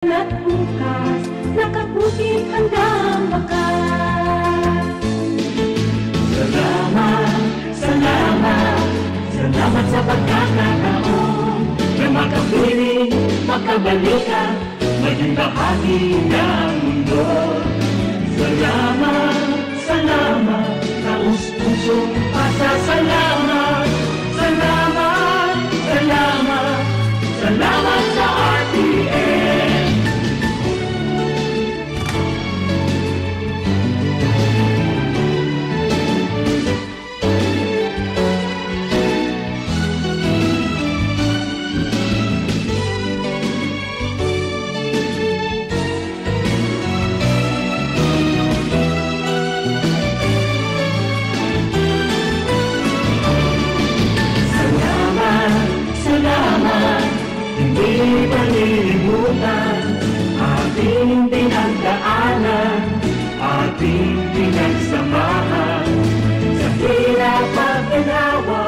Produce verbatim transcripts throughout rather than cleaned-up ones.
At bukas, nakabukit handang bakas. Salamat, salamat, salamat sa pagkakataon na makapiling, makabalikan, maging bahagi ng mundo. Salamat, salamat, taos-pusong pasasalamat. Salamat, salamat, salamat sa R T N. Salamat, salamat, hindi malilimutan ating pinagdaanan, ating pinagsamahan, sa hirap at ginawa.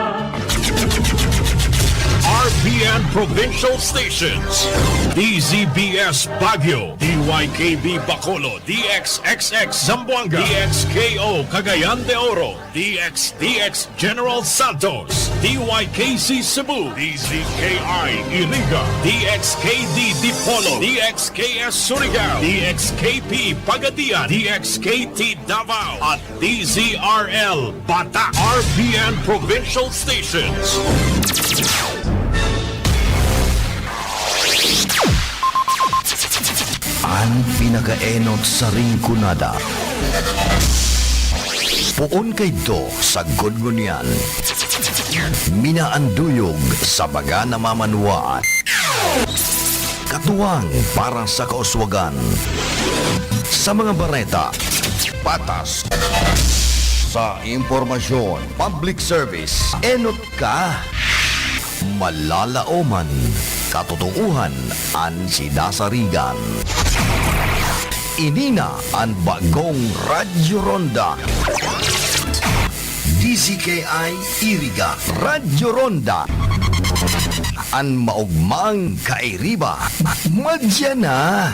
R P N Provincial Stations, D Z B S Baguio, D Y K B Bacolod, D X X X Zamboanga, D X K O Cagayan de Oro, D X D X General Santos, D Y K C Cebu, D Z K I Iriga, D X K D Dipolog, D X K S Surigao, D X K P Pagadian, D X K T Davao, at D Z R L Bata, R P N Provincial Stations. An pinakaenot sa Rinconada. Poon kaidto sagkod ngunyan. Minaanduyog sa baga na mamanwaan. Katuwang para sa kauswagan. Sa mga bareta, patas. Sa impormasyon, public service, enot ka. Malalaoman, katotoohan an sidasarigan. Ini na an bagong Radyo Ronda. D Z K I Iriga, Radyo Ronda. An maogmang kairiba, madya na.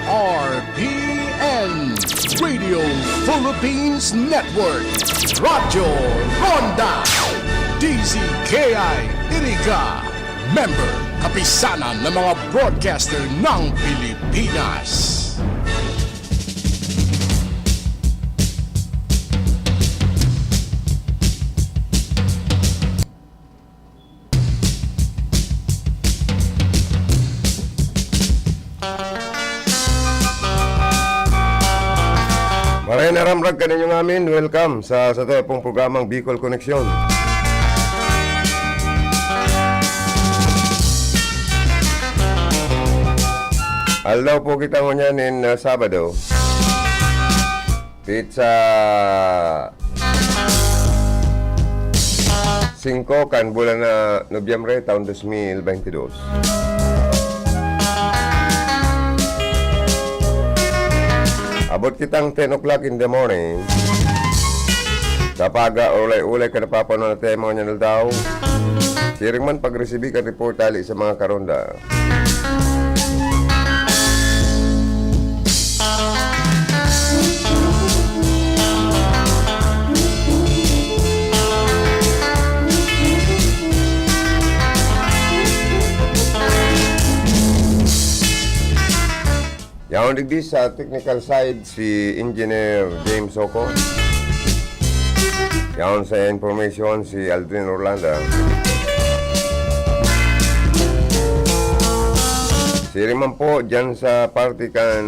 R P N, Radio Philippines Network, Radyo Ronda, D Z K I Iriga, member, Kapisanan ng mga Broadcaster ng Pilipinas. Maray na ramrag kaninyo ngamin. Welcome sa, sa tayo pong programang Bicol Connection. Aldaw po kita ngunyan in, uh, Sabado. Petsa singko kan bulan na Nobyembre, taon dos mil bente dos. Abot kitang ten o'clock in the morning. Sa paga, ulay-ulay ka napapanon na tema ngunyan aldaw. Siring man pag-resibi kan report hali sa mga karonda. Yaon digdi sa technical side, si Engineer James Soco. Yaon sa information, si Aldrin Orlando. Siring man po, dyan sa parte kan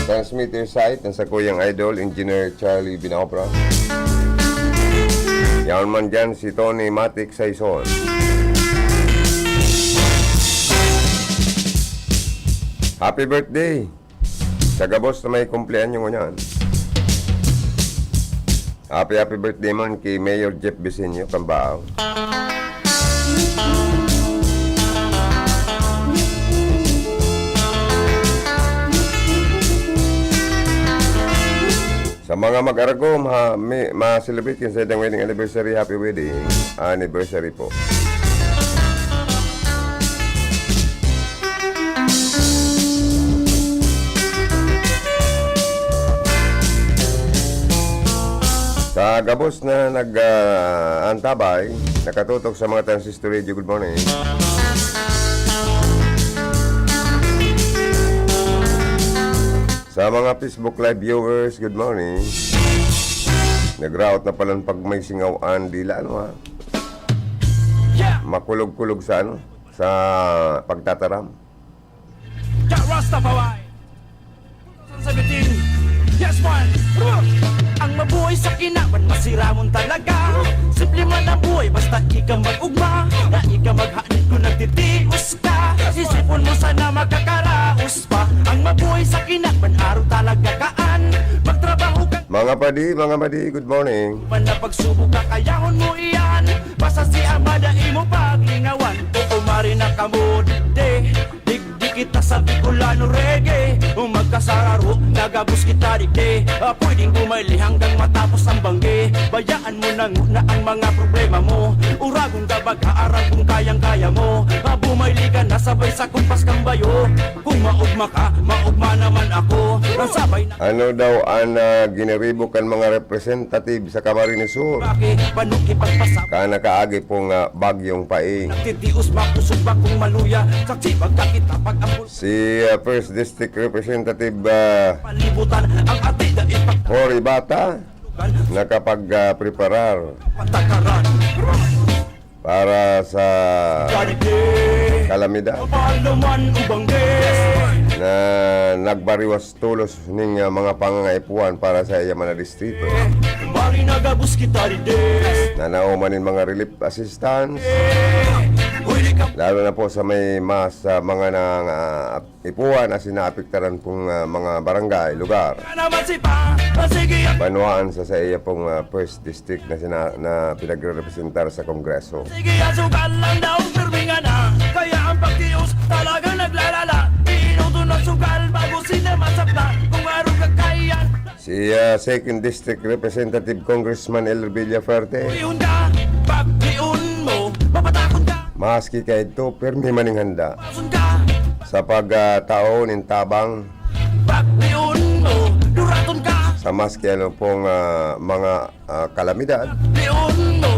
transmitter site, ang sakuyang idol, Engineer Charlie Binaobra. Yaon man dyan si Tony Matic Saison. Happy birthday! Sa gabos na may kumpleanyo ngunyan. Happy, happy birthday man ki Mayor Jeff Vicenio Cambao. Sa mga mag-aragom, ha, mi-, ma-celebrate kan saindang wedding anniversary, happy wedding anniversary po. Gabos na nag, ah, antabay, nakatutok sa mga Transistor Radio, good morning. Sa mga Facebook Live viewers, good morning. Nagraot na palan pag may singaw-an, dila, ano, ha? Yeah! Makulog-kulog sa, ano, sa pagtataram. Jah Rastafari. Two thousand seventeen. Yes, man. Ang mabuhay sa kinaban, masiramon talaga. Simple man ang buhay, basta ika mag-ugma. Na ika maghanit kung nagtitios ka. Isipon mo sana makakaraos pa. Ang mabuhay sa kinaban, araw talaga kaan. Magtrabaho ka. Mga padi, mga madi, good morning. Man na pagsubok, kakayahon mo iyan. Basta si Ama dai mo paglingawan. Kukumari na kamo, de. Digdi kita sa Bicolano reggae. Kung magkasararo, nagabos kita digdi. Ah, pwedeng bumayli hanggang matapos ang banggi. Bayaan mo na nguna ang mga problema mo. Uragon ka baga, aram kung kayang-kaya mo. Ah, bumayli ka na sabay sa kumpas kang bayo. Kung maugma ka, maugma naman ako. Ang sabay na Ano daw ang, ah, giniribo kan mga representative sa Camarines Sur? Bakit? Paano kipagpasa? Kan nakaagi pong, ah, Bagyong Paeng. Nagtitios, makusog ba kung maluya? Saksi, magkakita pag ampul- Si, ah, First District Representative, ah, Palibutan ang ati na ipag- Cory Bata, nakapag, ah, preparar Patakaran. Para sa Karike. Kalamidad Paluman ubang de. Na nagbariwas tolos ning, ah, mga pangangaipuhan para sa iya man na distrito. Mari nagabos kita ride. Nanao man nin mga relief assistance. Huli ka. Lalo na po sa may mas, ah, mga nang, ah, ipuhan asin naapektaran pong, ah, mga barangay, lugar. Ka naman si pa, sige, ah. Banwaan sa, sa iya pong, ah, first district na sina-, na pinagrerepresentar sa Kongreso. Sige, ah, sugal lang daw, pirmi nga na. Kaya ang pagtios talagang naglalala. Iinuton ng sugal bago sila masaktan. Kung araw kakayan. Si, ah, Second District Representative Congressman Elder Villafuerte. Uyun ka, pagtiun mo, mapatakon ka. Maski kaidto, pirmi man ning handa. Pasun ka. Sa pag, ah, tao nin tabang. Pagtiun mo, duraton ka. Sa maski ano pong, ah, mga, ah, kalamidad. Pagtiun mo.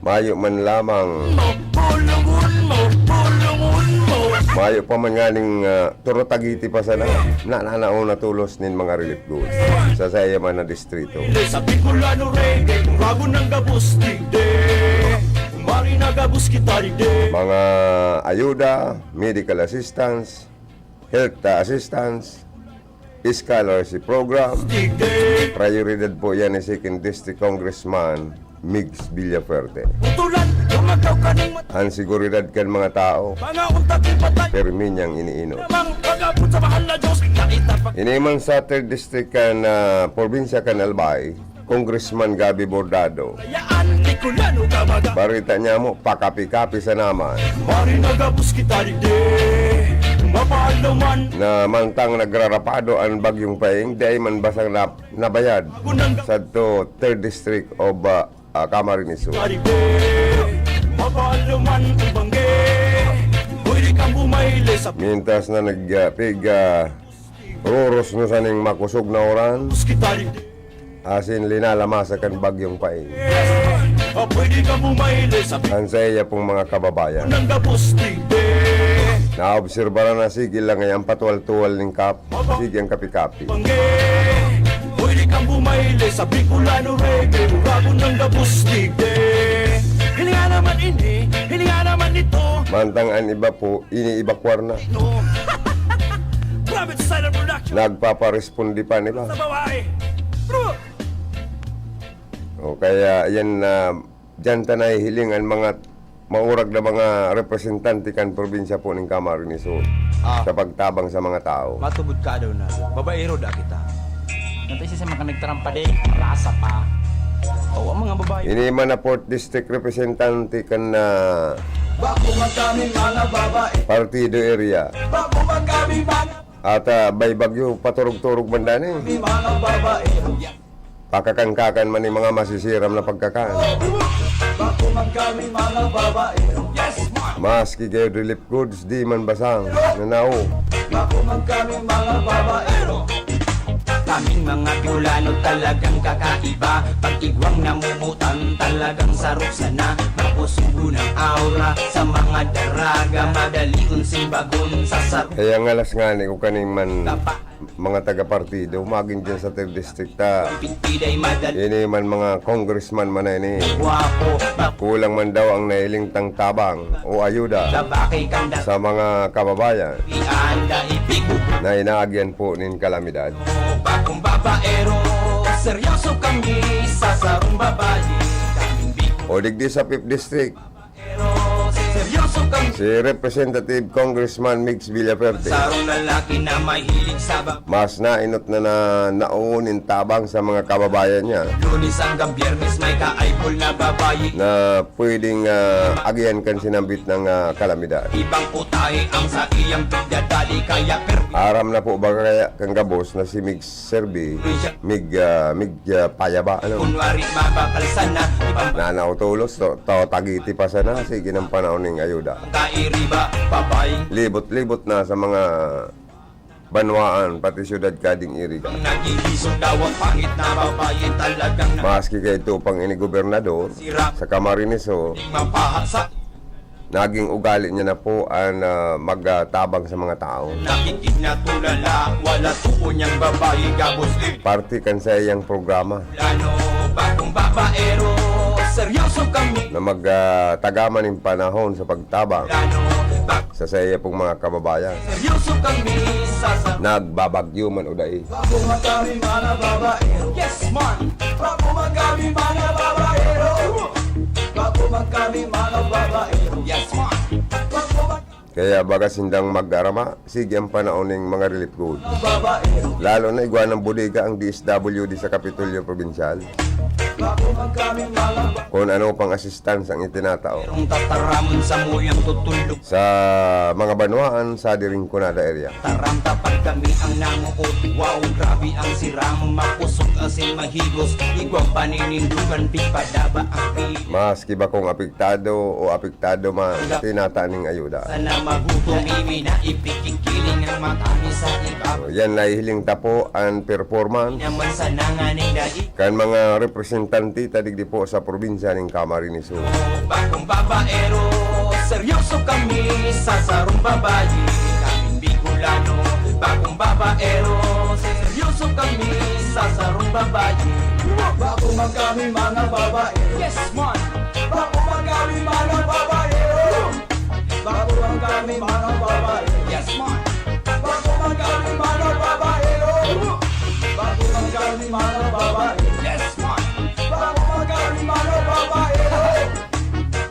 Mayo man lamang. Pulungon mo, pulungon mo. Mayo pa man nganing, ah, turutagiti pa sana. Nananao na tolos nin mga relief goods sa saiya man na distrito. Sa Bicolano reggae, bago nang gabos digdi. Mari na gabos kita digdi. Mga ayuda, medical assistance, health, ah, assistance, scholarship program. Prioridad po yan ni Second District Congressman Migs Villafuerte. Utulan, lumagaw ka ng mata. Ang seguridad kan mga tao, mga untat yung patay. Permi niyang iniinot. Namang pag-abot sa mahal na Diyos, nakita pa. Ini man sa Third District kan, ah, probinsya kan Albay, Congressman Gabby Bordado. Kayaan, Bicolano ka baga. Barita niya mo, pakapi-kapi sa naman. Mari na gabos kita digdi, mapaalaman. Na mantang nagrarapado ang Bagyong Paeng, dai man basang nap-, nabayad sadto Third District of, ah, ah, Camarines Sur. Kita digdi, mapaalaman ang banggi. Pwede kang bumayle sa Mientras na nag, ah, pig, ah, ruros no saning makosog na uran. Kita digdi. Asin linalamasa kan Bagyong Paeng. Ah, pwede ka bumayle sa An saiya pong mga kababayan. Nang gabos digdi. Naobserbaran na sige lang ay ang patuwal-tuwal ning kap-, sige ang kapi-kapi. Bangge, pwede kang bumayle sa Bicolano reggae. Uragon nang gabos digdi. Hilinga naman ini, hilinga naman ito. Mantang an iba po, iniibakwar na. No. Private Silent Production. Nagpaparesponde pa, di ba? Sa babae. Bro! O kaya, yan na, diyan ta nahihiling ang mga maurag na mga representante kan probinsya po ning Camarines Sur Ah. sa pagtabang sa mga tao. Matubod ka daw na, babaero da kita. Natay siya sa mga nagtarampade, rasa pa. O, ang mga babae. Ini man na fourth District representante kan, ah, Bako man kami mga babae. Partido area. Bako man kami mga At, ah, may bagyo, paturog-turog man dani. Kami mga babae. Pakakangkakan man ni mga masisiram na pagkakan. Bako man kami mga babae. Yes, man. Maski kayo relief goods, di man basang. Nanao. Bako man kami mga babae. Kaming mga Bicolano talagang kakaiba. Pag igwang namumutan, talagang sarok sana. Mapusugo ng aura sa mga daraga. Madalion simbagon sa sarok. Kaya nga, las nga ni ko kaning man tapa. Mga taga-partido, magin dyan sa third district ta. Pigpiday madali. Ini man mga congressman man na ini. Guwapo, Kulang man daw ang nahiling tang tabang o ayuda sa mga kababayan na inaagihan po nin kalamidad. Bakong babaero, seryoso kami sa sarong babae. Kaming Bicol. O digdi sa fifth District, seryoso kami. Si Representative Congressman Migs Villaferte. Sarong lalaki na mahilig sa bab- Mas nainot na na nauon in tabang sa mga kababayan niya. Lunes hanggang Biyernes may ka-eyeball na babae. Na pwedeng, ah, agihan kan sinambit ng, ah, kalamidad. Ibang putahe ang sa iyang pagdadali, kaya per- Aram na po ba kaya kang gabos na si Migs Serbi, Mig, ah, Mig, ah, Payaba, ano? Kunwari mabakal sana, ibang Nanaw tolos, to, to, tagiti pa sana, sige ng panahon ning ayuda. Kairiba, babay. Libot-libot na sa mga banwaan, pati syudad kading Iriga. Naghihiso daw ang pangit na babae, talagang na- Maski kay Tupang ini gobernador, Sira. Sa Camarines Sur, Di mapahasa. Naging ugali niya na po ang, ah, magtabang sa mga tao. Nakikid na tulala, wala tuon niyang babae, gabos din. Parte kan sa iyang programa. Plano, bakong babaero, seryoso kami. Na mag, ah, tagaman nin panahon sa pagtabang Plano, bak- sa sa iya pong mga kababayan. Seryoso kami sa sa- Nagbabagyo man o dai. Bako man kami mga babaero. Yes, man. Bako man kami mga babaero. Bako man kami mga babaero. Yes, man. Bako man Kaya baga sindang mag-arama, sige ang panahon ning mga relief good. Babaero. Lalo na igwa ng bodega ang D S W D sa Kapitolyo Probinsyal. Bako man kami mga ba- Kung ano pang assistance ang itinatao. Ang tataramon sa muyang tutulog. Sa mga banwaan sa Diringkunada area. Taram tapad kami ang nanguot. Wow, grabe ang siram. Makusog asin mahigos. Igwang paninindugan, pipadaba ang pi- Maski ba kung apektado o apektado man, tinataning ayuda. Sana magutom, imi na ipikikiling ang mata mi sa iba. So, yan, nahihiling ta po ang performance Naman sana nga ning dai. Kan mga representante ta digdi po sa probinsya ning Camarines Sur. Bakong babaero, seryoso kami sa sarong babae. Kaming Bicolano, bakong babaero, seryoso kami sa sarong babae. Bako man kami mga babae. Yes, man. Bako man kami mga babae. Bako man kami mga babae. Yes, man. Bako man kami mga babae. Bako man kami mga babae. Yes, man. Bako man kami mga babae.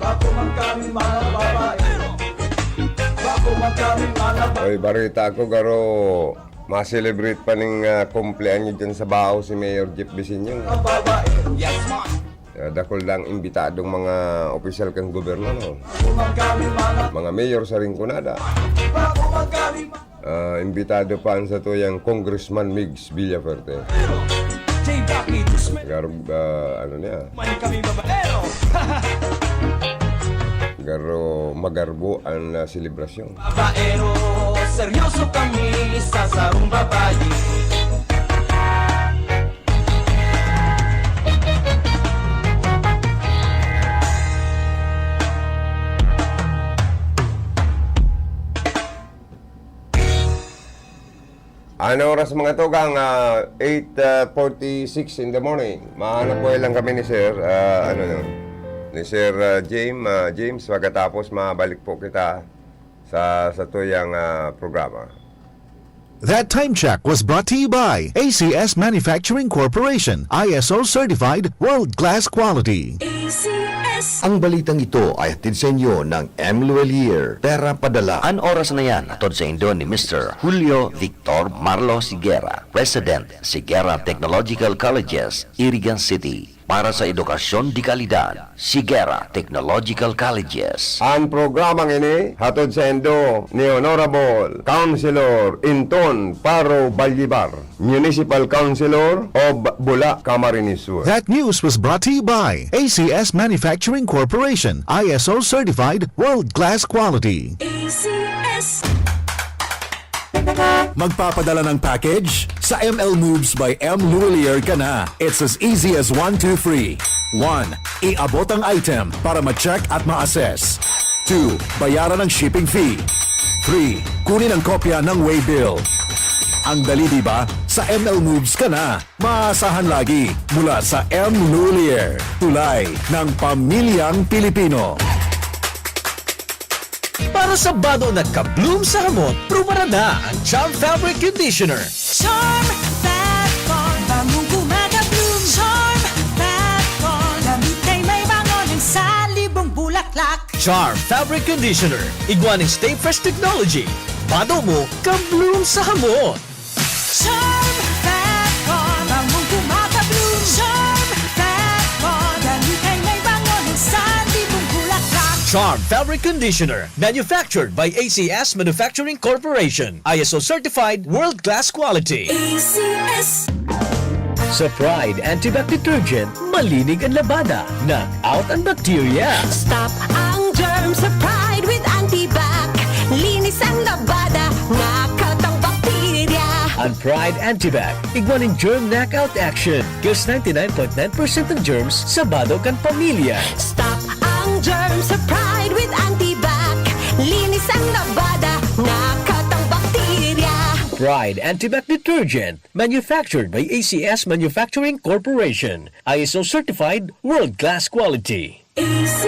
Bako man kami mga babae. Bako man kami mga babae. Oy, barita ko, garo, ma-celebrate pa ning, ah, kumpleanyo dyan sa Bao si Mayor Jeff Visinio. Mga babae. Yes, man. Ah, dakul na ang imbitadong mga opisyal kan gobyerno, no? Bako man kami mga Mga mayor sa Rinconada. Bako man kami Ah, imbitado pa ang satuyang Congressman Migs Villaferte. J. Ducky Guzman. Gar-, ah, ano niya? Man kami babaero. Garo, magarbo ang, ah, selebrasyon. Babaero, seryoso kami sa sarong babae. Ano oras, mga tugang? Ah, eight forty-six in the morning. Mahanap po lang kami ni Sir, ah, ano no, ni Sir, ah, James. Ah, James, pagkatapos mabalik po kita sa, sa tuyang, ah, programa. That time check was brought to you by A C S Manufacturing Corporation, I S O certified, world-class quality. A C S. Ang balitang ito ay hatid sa inyo ng M Luelier, Pera Padala. An oras na yan, hatod sa indo ni Mister Julio Victor Marlo Sigera, President, Sigera Technological Colleges, Irigan City. Para sa edukasyon de kalidad, Sigera Technological Colleges. Ang programang ini hatod sa indo ni Honorable Councilor Inton Paro Ballibar, Municipal Councilor of Bula, Camarines Sur. That news was brought to you by A C S Manufacturing Corporation, I S O certified, world-class quality. A C S. Magpapadala ng package? Sa M L Moves by M Luwilier ka na. It's as easy as one, two, three. One, iabot ang item para ma-check at ma-assess. Two, bayaran ang shipping fee. Three, kunin ang kopya ng waybill. Ang dali, di ba? Sa M L Moves ka na. Maasahan lagi mula sa M Luwilier. Tulay ng pamilyang Pilipino. Para sa bado na ka-bloom sa hamot, prubaran na ang Charm Fabric Conditioner. Charm Fat Ball, bangong gumagabloom. Charm Fat Ball, damit ay may bango ng salibong bulaklak. Charm Fabric Conditioner, igwa nin Stay Fresh Technology. Bado mo, ka-bloom sa hamot. Charm Fat Ball, bangong gumagabloom. Charm Fat Ball, damit ay may bango ng salibong bulaklak. Charm Fabric Conditioner, manufactured by A C S Manufacturing Corporation. I S O certified, world-class quality. A C S. Sa Pride Antibac Detergent, malinig ang labada, knock out ang bacteria. Stop ang germ sa Pride with Antibac. Linis ang labada, knock out ang bakterya. Ang Pride Antibac, igwa nin germ knockout action. Kills ninety-nine point nine percent ng germs sa bado kan pamilya. Stop ang germ sa Pride with Antibac. Linis ang labada, knock out ang bakterya. Pride Antibac Detergent, manufactured by A C S Manufacturing Corporation. I S O certified, world-class quality. A C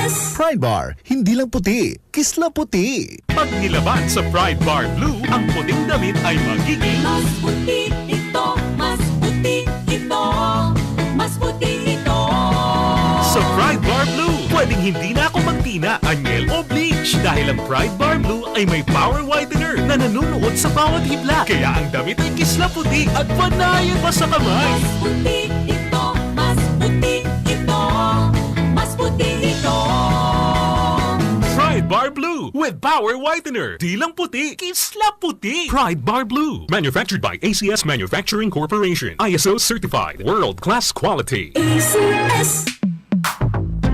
S. Pride Bar, hindi lang puti, kisla puti. Pag nilaban sa Pride Bar Blue, ang puting damit ay magiging Mas puti ito, mas puti ito, mas puti ito. Sa Pride Bar Blue, pwedeng hindi na ako magtina, anyel o bleach dahil ang Pride Bar Blue ay may power whitener na nanunuot sa bawat hibla. Kaya ang damit ay kisla puti at panayan pa sa kamay. Mas puti ito, mas puti ito, mas puti ito. Pride Bar Blue with power whitener. Di lang puti, kisla puti. Pride Bar Blue. Manufactured by A C S Manufacturing Corporation. I S O certified. World class quality. A C S.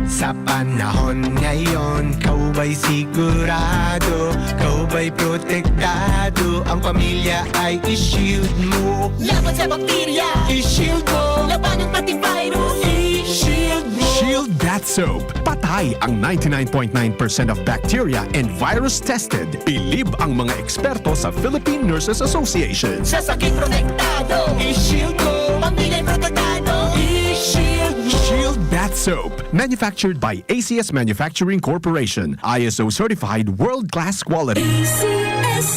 Sa panahon ngayon, ikaw ba'y sigurado? Ikaw ba'y protektado? Ang pamilya ay i-shield mo. Laban sa bakterya, i-shield mo. Labanan pati virus, i-shield mo. Shield Bath Soap. Patay ang ninety-nine point nine percent of bacteria and virus tested. Bilib ang mga eksperto sa Philippine Nurses Association. Sa sakit protektado, i-shield mo. Pamilya protektado, i-shield mo. Shield Bath Soap. Manufactured by A C S Manufacturing Corporation. I S O certified world-class quality. A C S.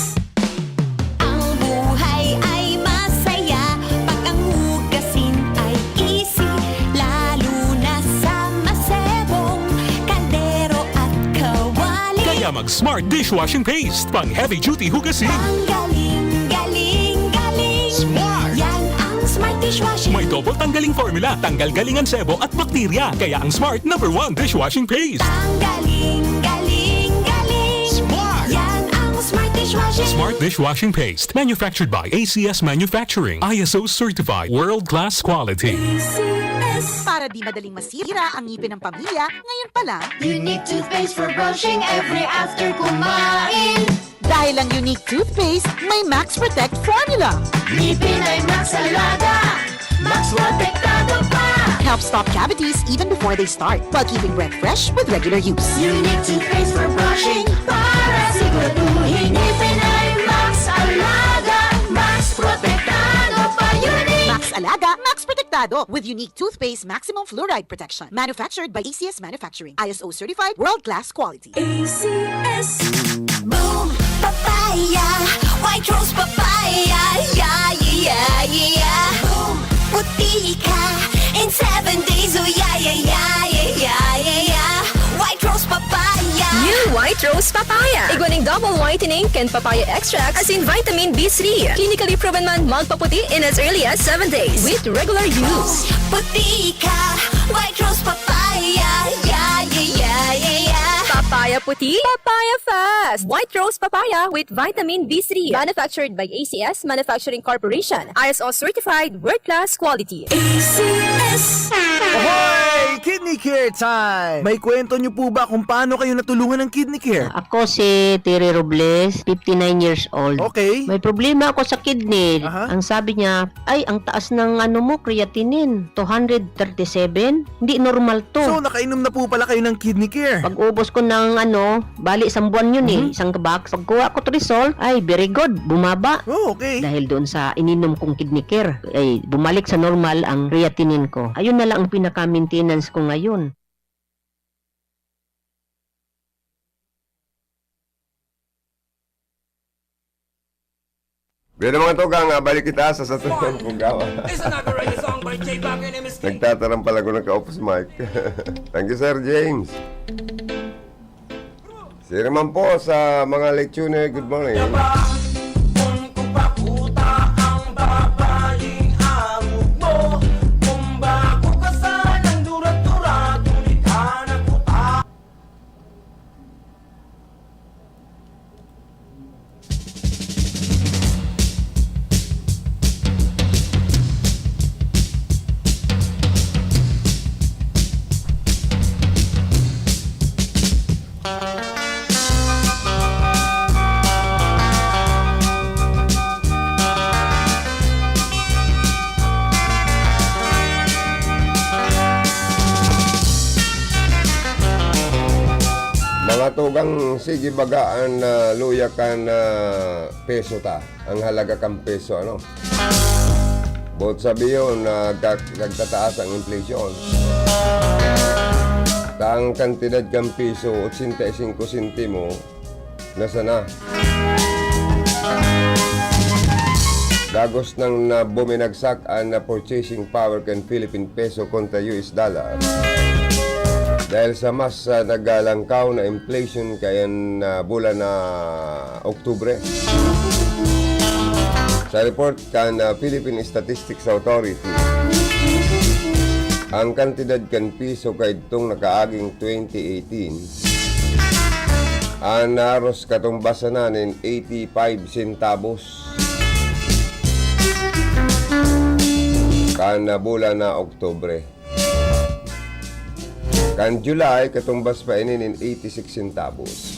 Ang buhay ay masaya pag ang hugasin ay easy, lalo na sa masebong kaldero at kawali. Kaya mag-Smart Dishwashing Paste. Pang heavy duty hugasin. Ang galing, galing, galing. Smart. Yan ang Smart Dishwashing. May double tanggaling formula. Tanggal galing ang sebo at bakterya. Kaya ang Smart number one dishwashing paste. Ang galing, galing, galing. Smart. Yan ang Smart Dishwashing. Smart Dishwashing Paste. Manufactured by A C S Manufacturing. I S O certified. World class quality. A C S. Para di madaling masira ang ngipin ng pamilya, ngayon pa lang, Unique toothpaste for brushing every after kumain. Dahil ang Unique Toothpaste may Max Protect Formula. Ngipin ay Max Alaga, Max Protektado pa. Helps stop cavities even before they start, while keeping breath fresh with regular use. Unique toothpaste for brushing para siguraduhin ngipin ay Max Alaga, Max Protektado pa. Unique. Max Alaga, Max Protektado with Unique Toothpaste Maximum Fluoride Protection. Manufactured by A C S Manufacturing. I S O certified, world-class quality. A C S. Boom Papaya, White Rose Papaya, yeah, yeah, yeah, yeah. Boom, puti ka in seven days, oh yeah, yeah, yeah, yeah, yeah, yeah, yeah. White Rose Papaya. New White Rose Papaya. Igwa ning double whitening kan papaya extract asin vitamin B three. Clinically proven man magpaputi in as early as seven days with regular use. Puti ka, White Rose Papaya, yeah, yeah, yeah, yeah, yeah. Papaya Papaya puti, Papaya Fest! White Rose Papaya with Vitamin B three. Manufactured by A C S Manufacturing Corporation. I S O certified, world-class quality. A C S. Hoy! Kidney Care time! May kwento niyo po ba kung paano kayo natulungan ng Kidney Care? Ako si Terry Robles, fifty-nine years old. Okay. May problema ako sa kidney. Aha. Ang sabi niya, "Ay, ang taas ng ano mo, creatinine, two hundred thirty-seven. Hindi normal to." So, nakainom na po pala kayo ng Kidney Care? Pag-ubos ko ng ano, bali isang buwan yun eh, Mhm. isang box. Pagkuha ko result, ay, very good, bumaba. Oh, okay. Dahil doon sa ininom kong Kidney Care, ay, bumalik sa normal ang creatinine ko. Ayun na lang ang pinaka-maintenance ko ngayon. Pero mga tugang, ah, balik kita sa satuyang punggawa. It's another reggae song by J Bang and M S K. Nagtataram pala ako ng kaupos mic. Thank you, Sir James. Sino man po sa mga lechone, good morning. Yabang, kun kupakuta ang babaeng arog mo, kung bako ka sanang durat-durat, ngunit hanap ko ta- Mga tugang, sige baga an, ah, luya kan, ah, peso ta. Ang halaga kan peso, ano? Boot sabihon na nagta-, nagtataas ang inflation. Ta ang kantidad kan peso, ochenta y cinco sentimo, nasa na? Dagos nang na buminagsak an na purchasing power kan Philippine peso kontra U S dollar. Dahil sa mas, ah, nagalangkaw na inflation kayan na bulan na Oktubre. Sa report kan, ah, Philippine Statistics Authority, ang kantidad kan piso kaidtong nakaaging twenty eighteen, an naros katumbas sana nin eighty-five centavos kan, ah, bulan na Oktubre. Kan July, katumbas pa ini nin eighty-six centavos.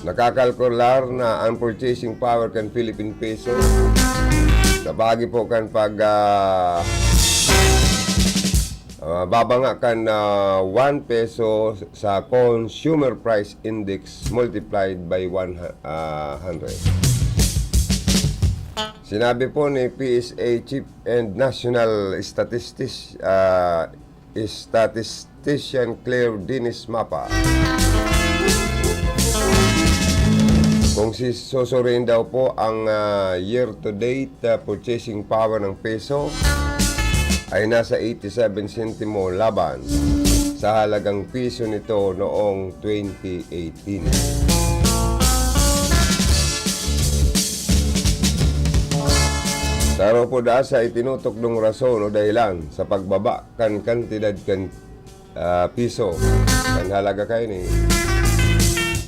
Nakakalkular na ang purchasing power kan Philippine peso sa bahagi po kan pag, ah, ah, babanga kan, ah, one peso sa Consumer Price Index multiplied by one hu-, ah, hundred. Sinabi po ni P S A Chief and National Statistis-, ah, Statistician Claire Dennis Mapa, kung si-, susuriin daw po ang, ah, year-to-date, ah, purchasing power ng peso, ay nasa eighty-seven sentimo laban sa halagang piso nito noong twenty eighteen. Sa aropo daa sa itinutukdong rason o dahilan sa pagbaba kan kantidad kan, ah, piso, kan halaga kaini,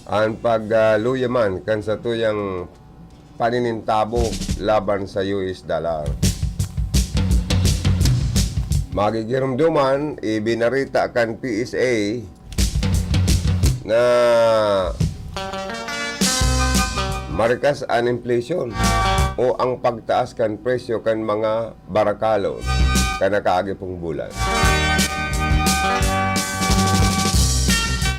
an pag, ah, luya man kan satuyang paninintabo laban sa U S dollar. Magigiromdoman, ibinarita kan P S A na marikas an inflation o ang pagtaas kan presyo kan mga barakalon kan nakaagi pong bulan.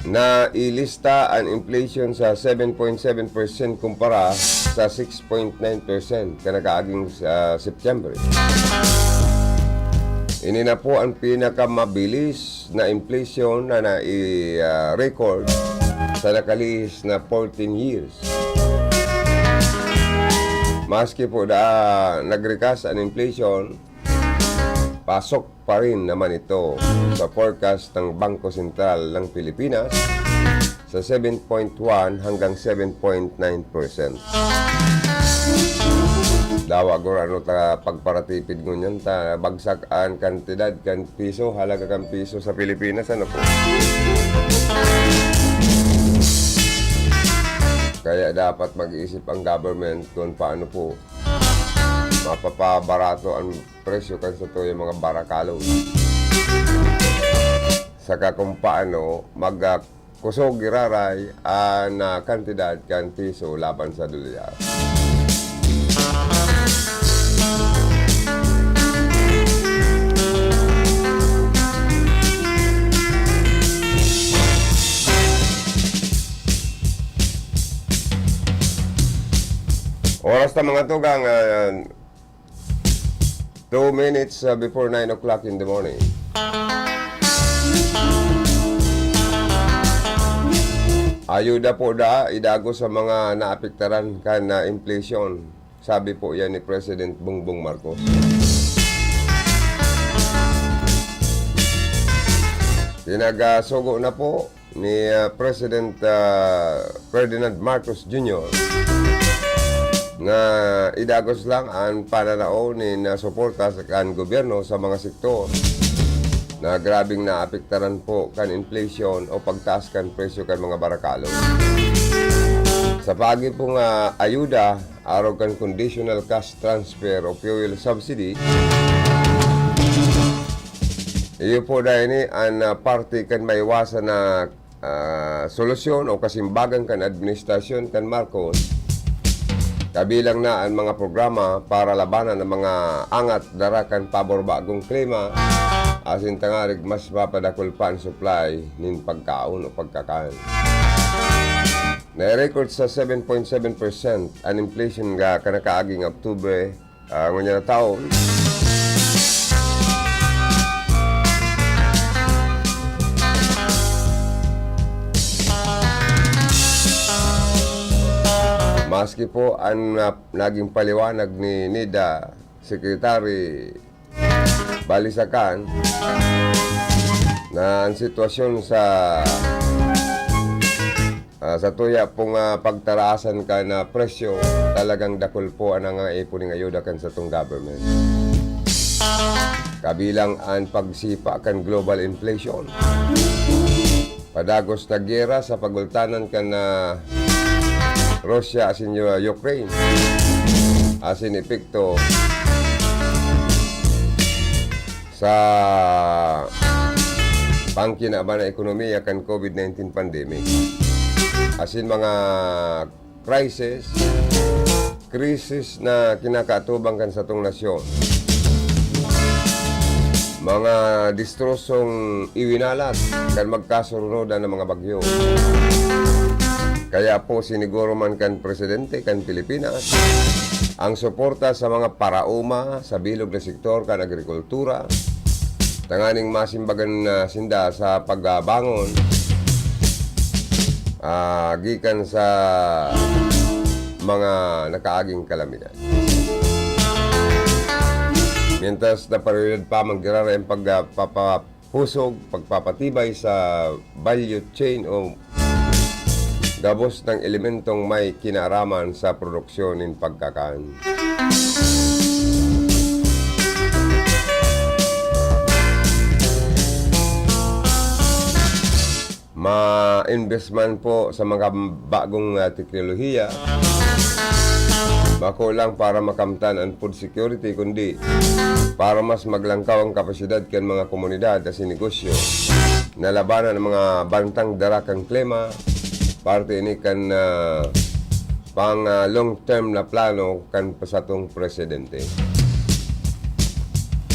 Nailista an inflation sa seven point seven percent kumpara sa six point nine percent kan nakaaging, ah, September. Ini na po ang pinakamabilis na inflation na nai-, ah, record sa nakalihis na fourteen years. Maski po da nagrikas an inflation, pasok pa rin naman ito sa forecast ng Bangko Sentral ng Pilipinas sa seven point one hanggang seven point nine percent. Yawa gurano ta pagparatipid ngunyan ta bagsak an kantidad kan piso, halaga kan piso sa Pilipinas, ano po? Kaya dapat mag-iisip ang government kung paano po mapapabarato ang presyo kan satuyang mga barakalon. Saka kung paano mag, ah, kusog giraray an, ah, kantidad kan piso laban sa dolyar. Oras ta, mga tugang, ah, two minutes, ah, before nine o'clock in the morning. Ayuda po da, idagos sa mga naapektaran kan, ah, inflation, sabi po yan ni President Bongbong Marcos. Pinagasugo na po ni, ah, President, ah, Ferdinand Marcos Junior nga idagos lang an pananao nin, ah, suporta sa kan gobyerno sa mga sektor na grabeng naapektaran po kan inflation o pagtaas kan presyo kan mga barakalon. Sa paagi po nga ayuda, arog kan conditional cash transfer o fuel subsidy, iyo po da ini an, ah, parte kan maiwasan na, ah, solusyon o kasimbagan kan administrasyon kan Marcos, kabilang na an mga programa para labanan ang mga angat dara kan paborbagong klima, asin tangarig mas mapadakul pa an supply nin pagkaon o pagkakan. Nai-record sa seven point seven percent an inflation nga kan nakaaging Oktubre, ah, ngunyan na taon. Maski po an, ah, naging paliwanag ni NEDA Secretary Balisacan na an sitwasyon sa, ah, satuya pong, ah, pagtaraasan kan presyo, talagang dakul po an nangaipon nin ayuda kan satong government. Kabilang an pagsipa kan global inflation, padagos na gera sa pagultanan kan, ah, Russia asin Yu-, Ukraine, asin epekto sa pangkinaban na ekonomiya kan COVID nineteen pandemic, asin mga crisis, krisis na kinakaatubang kan satong nasyon. Mga destrosong iwinalat kan magkasurunodan na mga bagyo. Kaya po, siniguro man kan presidente kan Pilipinas ang suporta sa mga paraoma sa bilog na sektor kan agrikultura, tanganing masimbagan na sinda sa pagbangon, ah, gikan sa mga nakaaging kalamidad. Mientras na prioridad pa man giraray ang pag, ah, papapusog, pagpapatibay sa value chain o gabos na elementong may kinaraman sa produksyon nin pagkakan. Ma-invest man po sa mga bagong, ah, teknolohiya, bako lang para makamtan an food security, kundi para mas maglangkaw ang kapasidad kan mga komunidad asin negosyo na labanan ang mga bantang dara kan klima. Parte ini kan, ah, pang, ah, long term na plano kan satong presidente.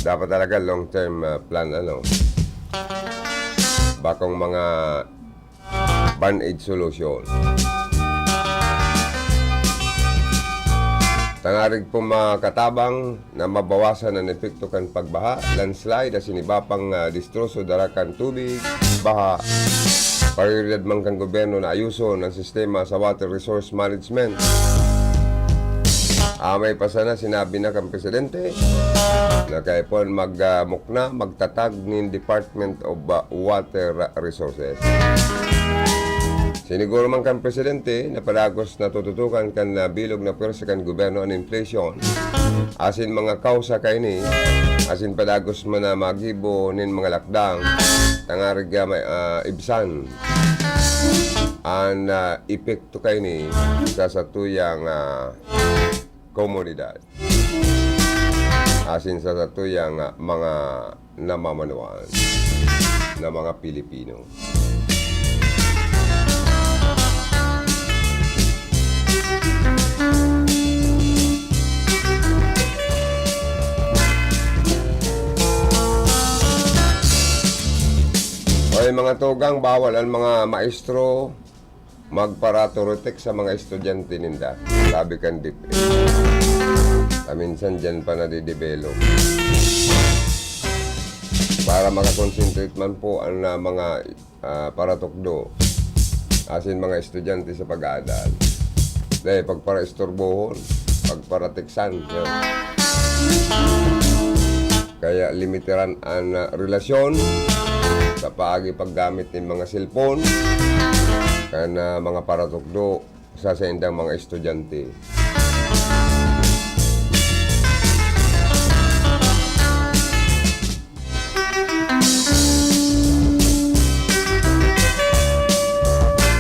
Dapat talaga long term, ah, plan, ano. Bakong mga band-aid solution. Tangarig po makatabang na mabawasan an epekto kan pagbaha, landslide, asin iba pang, ah, destroso dara kan tubig, baha. Prioridad man kan gobyerno na ayuson an sistema sa water resource management. Amay pa sana sinabi na kan presidente na kaipuhan mag, ah, mukna, magtatag nin Department of, ah, Water Resources. Siniguro man kan presidente na padagos na tututukan kan, ah, bilog na pwersa kan gobyerno an inflation asin mga kawsa kaini, asin padagos man na maggibo nin mga lakdang tangarig, ah, may, ah, ibsan an, ah, epekto kaini sa satuyang, ah, komunidad asin sa satuyang, ah, mga namamanuan na mga Pilipino. Oy, mga tugang, bawal an mga maestro magparaturotect sa mga estudyante ninda, sabi kan DepEd. Paminsan diyan pa nadidevelop. Para makakonsentrate man po ang, ah, mga, ah, paratukdo asin mga estudyante sa pag-aaral. Dahil pagparaisturbohon, pagparateksan, yun. Kaya limitiran an, ah, relasyon sa paagi paggamit nin mga cellphone kan, ah, mga paratukdo sa saindang mga estudyante.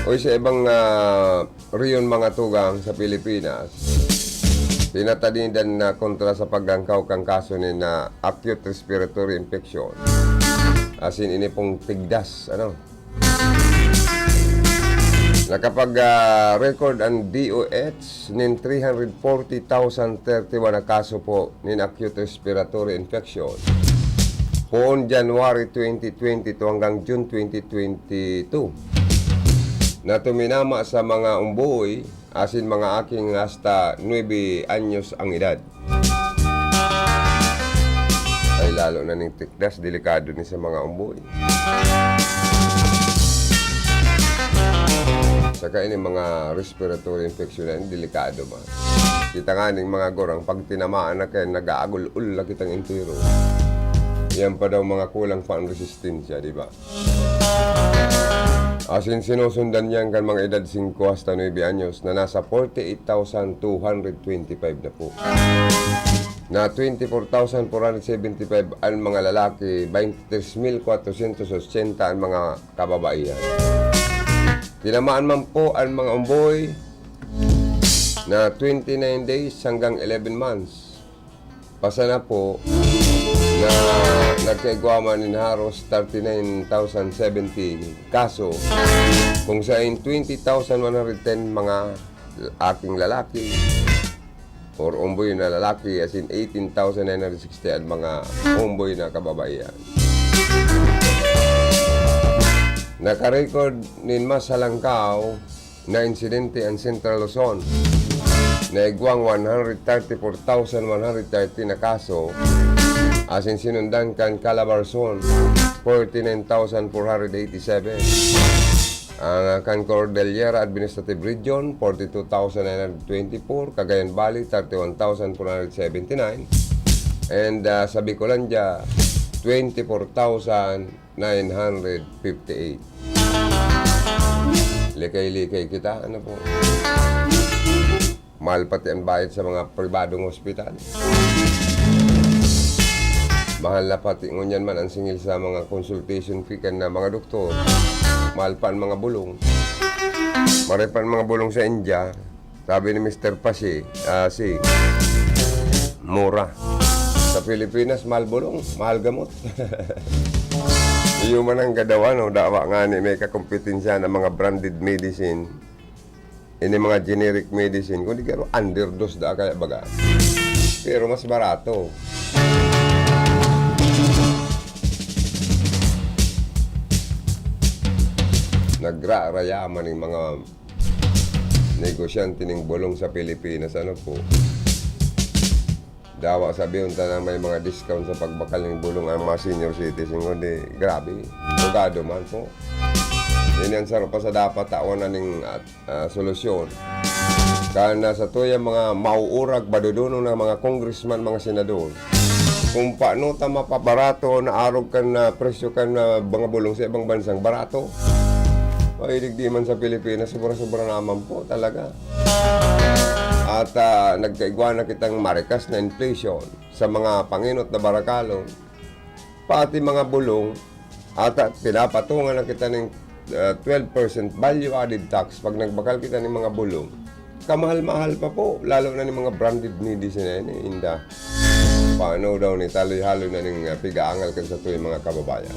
Oy, sa ibang, ah, rehiyon, mga tugang, sa Pilipinas, tinatanidan na kontra sa paglangkaw kan kaso nin, ah, acute respiratory infection. Asin ini pong tigdas, ano? Nakapag, ah, record an D O H nin three hundred forty thousand thirty-one na kaso po nin acute respiratory infection poon January twenty twenty-two hanggang June twenty twenty-two, na tuminama sa mga umboy asin mga aking hasta nuebe anyos ang edad. Ay, lalo na ning tikdas, delikado ni sa mga umboy. Saka ini mga respiratory infection na ini, delikado man. Kita nga ning mga gurang, pag tinamaan na kayo, nag-aagul-ul na kitang entero. Yan pa daw mga kulang pa ang resistensya, di ba? Asin sinusundan niyan kan mga edad singko hasta nuebe anyos na nasa forty-eight thousand two hundred twenty-five na po. Na twenty-four thousand four hundred seventy-five an mga lalaki, twenty-three mil kwatrosyentos otsenta an mga kababaihan. Tinamaan man po an mga umboy na twenty-nine days hanggang eleven months. Pasana po na nagkaigwa man nin haros thirty-nine thousand seventy kaso, kung sain twenty thousand one hundred ten mga aking lalaki or umboy na lalaki, asin eighteen thousand nine hundred sixty an mga umboy na kababaihan. Nakarecord nin mas halangkaw na insidente an Central Luzon. Naigwang one hundred thirty-four thousand one hundred thirty na kaso, asin sinundan kan Calabarzon, forty-nine thousand four hundred eighty-seven. Ang, ah, kan Cordillera Administrative Region, forty-two thousand nine hundred twenty-four, Cagayan Valley, thirty-one thousand four hundred seventy-nine, and, ah, sa Bicolandia, twenty-four thousand nine hundred fifty-eight. Likay-likay kita, ano po? Mahal pati ang bayad sa mga pribadong ospital. Mahal na pati ngunyan man ang singil sa mga consultation fee kan na mga doktor. Mahal pa ang mga bulong. Maray pa ang mga bulong sa India. Sabi ni Mister Pasi, ah, si mura. Sa Pilipinas, mahal bulong, mahal gamot. Iyo man ang gadawa, no? Dawa nga ni may kakompetensya ng mga branded medicine. Ini mga generic medicine, kundi garo underdose da kaya baga. Pero mas barato. Nagrarayaman ning mga negosyante ning bulong sa Pilipinas, ano po? Dawa sabi unta na may mga discount sa pagbakal ning bulong ang mga senior citizen, kundi grabe, tugado man po. Ini ang saro pa sa dapat tawan na ning, ah, ah, solusyon. Kan, ah, sa tuya mga mauurag, madudunong na mga congressman, mga senador, kung paano ta mapabarato na arog kan, ah, presyo kan, ah, mga bulong sa ibang bansang barato. Ay, digdi man sa Pilipinas, sobra-sobra naman po talaga. At, ah, nagkaigwa na kitang marikas na inflation sa mga panginot na barakalon, pati mga bulong, ata pinapatungan na kita ning, ah, twelve percent value added tax pag nagbakal kita ning mga bulong. Kamahal-mahal pa po, lalo na ning mga branded medicine na yan, eh, inda. Paano daw ni taloy-haloy na ning, ah, pigaangal kan satuyang mga kababayan?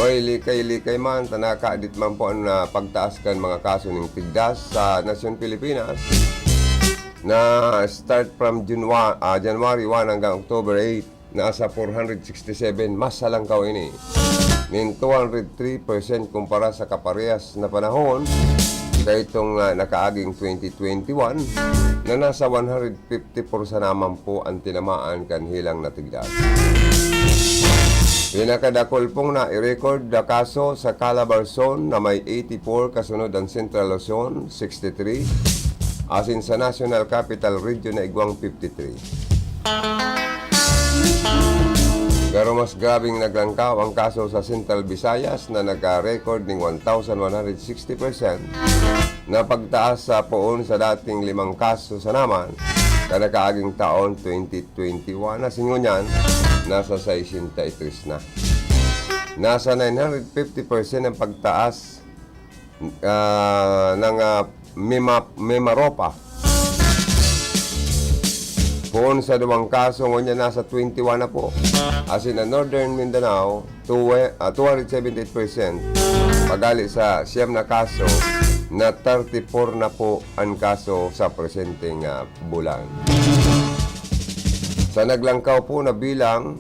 Oy, likay-likay man, ta nakadit man po an, ah, pagtaas kan mga kaso ning tigdas sa nasyon Pilipinas na start from Junwa-, ah, January one hanggang October eight. Nasa four hundred sixty seven, mas halangkaw ini nin two hundred three percent kumpara sa kaparehas na panahon kaitong, ah, nakaaging twenty twenty-one, na nasa one hundred fifty-four sana man po ang tinamaan kan helang na tigdas. Pinakadakul pong nai-record na kaso sa Calabarzon na may eighty-four, kasunod ang Central Luzon, sixty-three, asin sa National Capital Region na igwang fifty-three. Pero mas grabeng naglangkaw ang kaso sa Central Visayas na nagka-record ning one thousand one hundred sixty percent na pagtaas sa poon sa dating limang kaso sana man kan nakaaging taon, twenty twenty-one, na singunyan, nasa sesenta y tres na. Nasa nine hundred fifty percent ang pagtaas ah, ng, ah, Mima-, Mimaropa. Poon sa duwang kaso, ngunyan nasa twenty-one na po. Asin ang Northern Mindanao, two, ah, two hundred seventy-eight percent. Pagali sa siyam na kaso, na thirty-four na po ang kaso sa presenteng, ah, bulan. Sa naglangkaw po na bilang,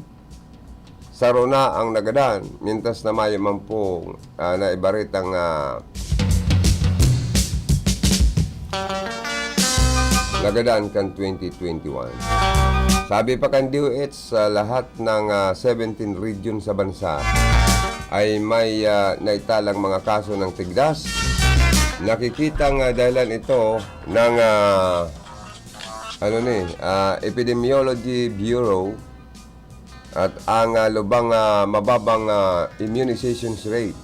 saro na ang nagadan, mientras na mayo man po, ah, naibaritang, ah, nagadan kan twenty twenty-one. Sabi pa kan D O H, sa lahat ng, ah, seventeen region sa bansa ay may, ah, naitalang mga kaso ng tigdas. Nakikitang, ah, dahilan ito ng, ah, ano ni, ah, Epidemiology Bureau at ang, ah, lubang, ah, mababang, ah, immunizations rate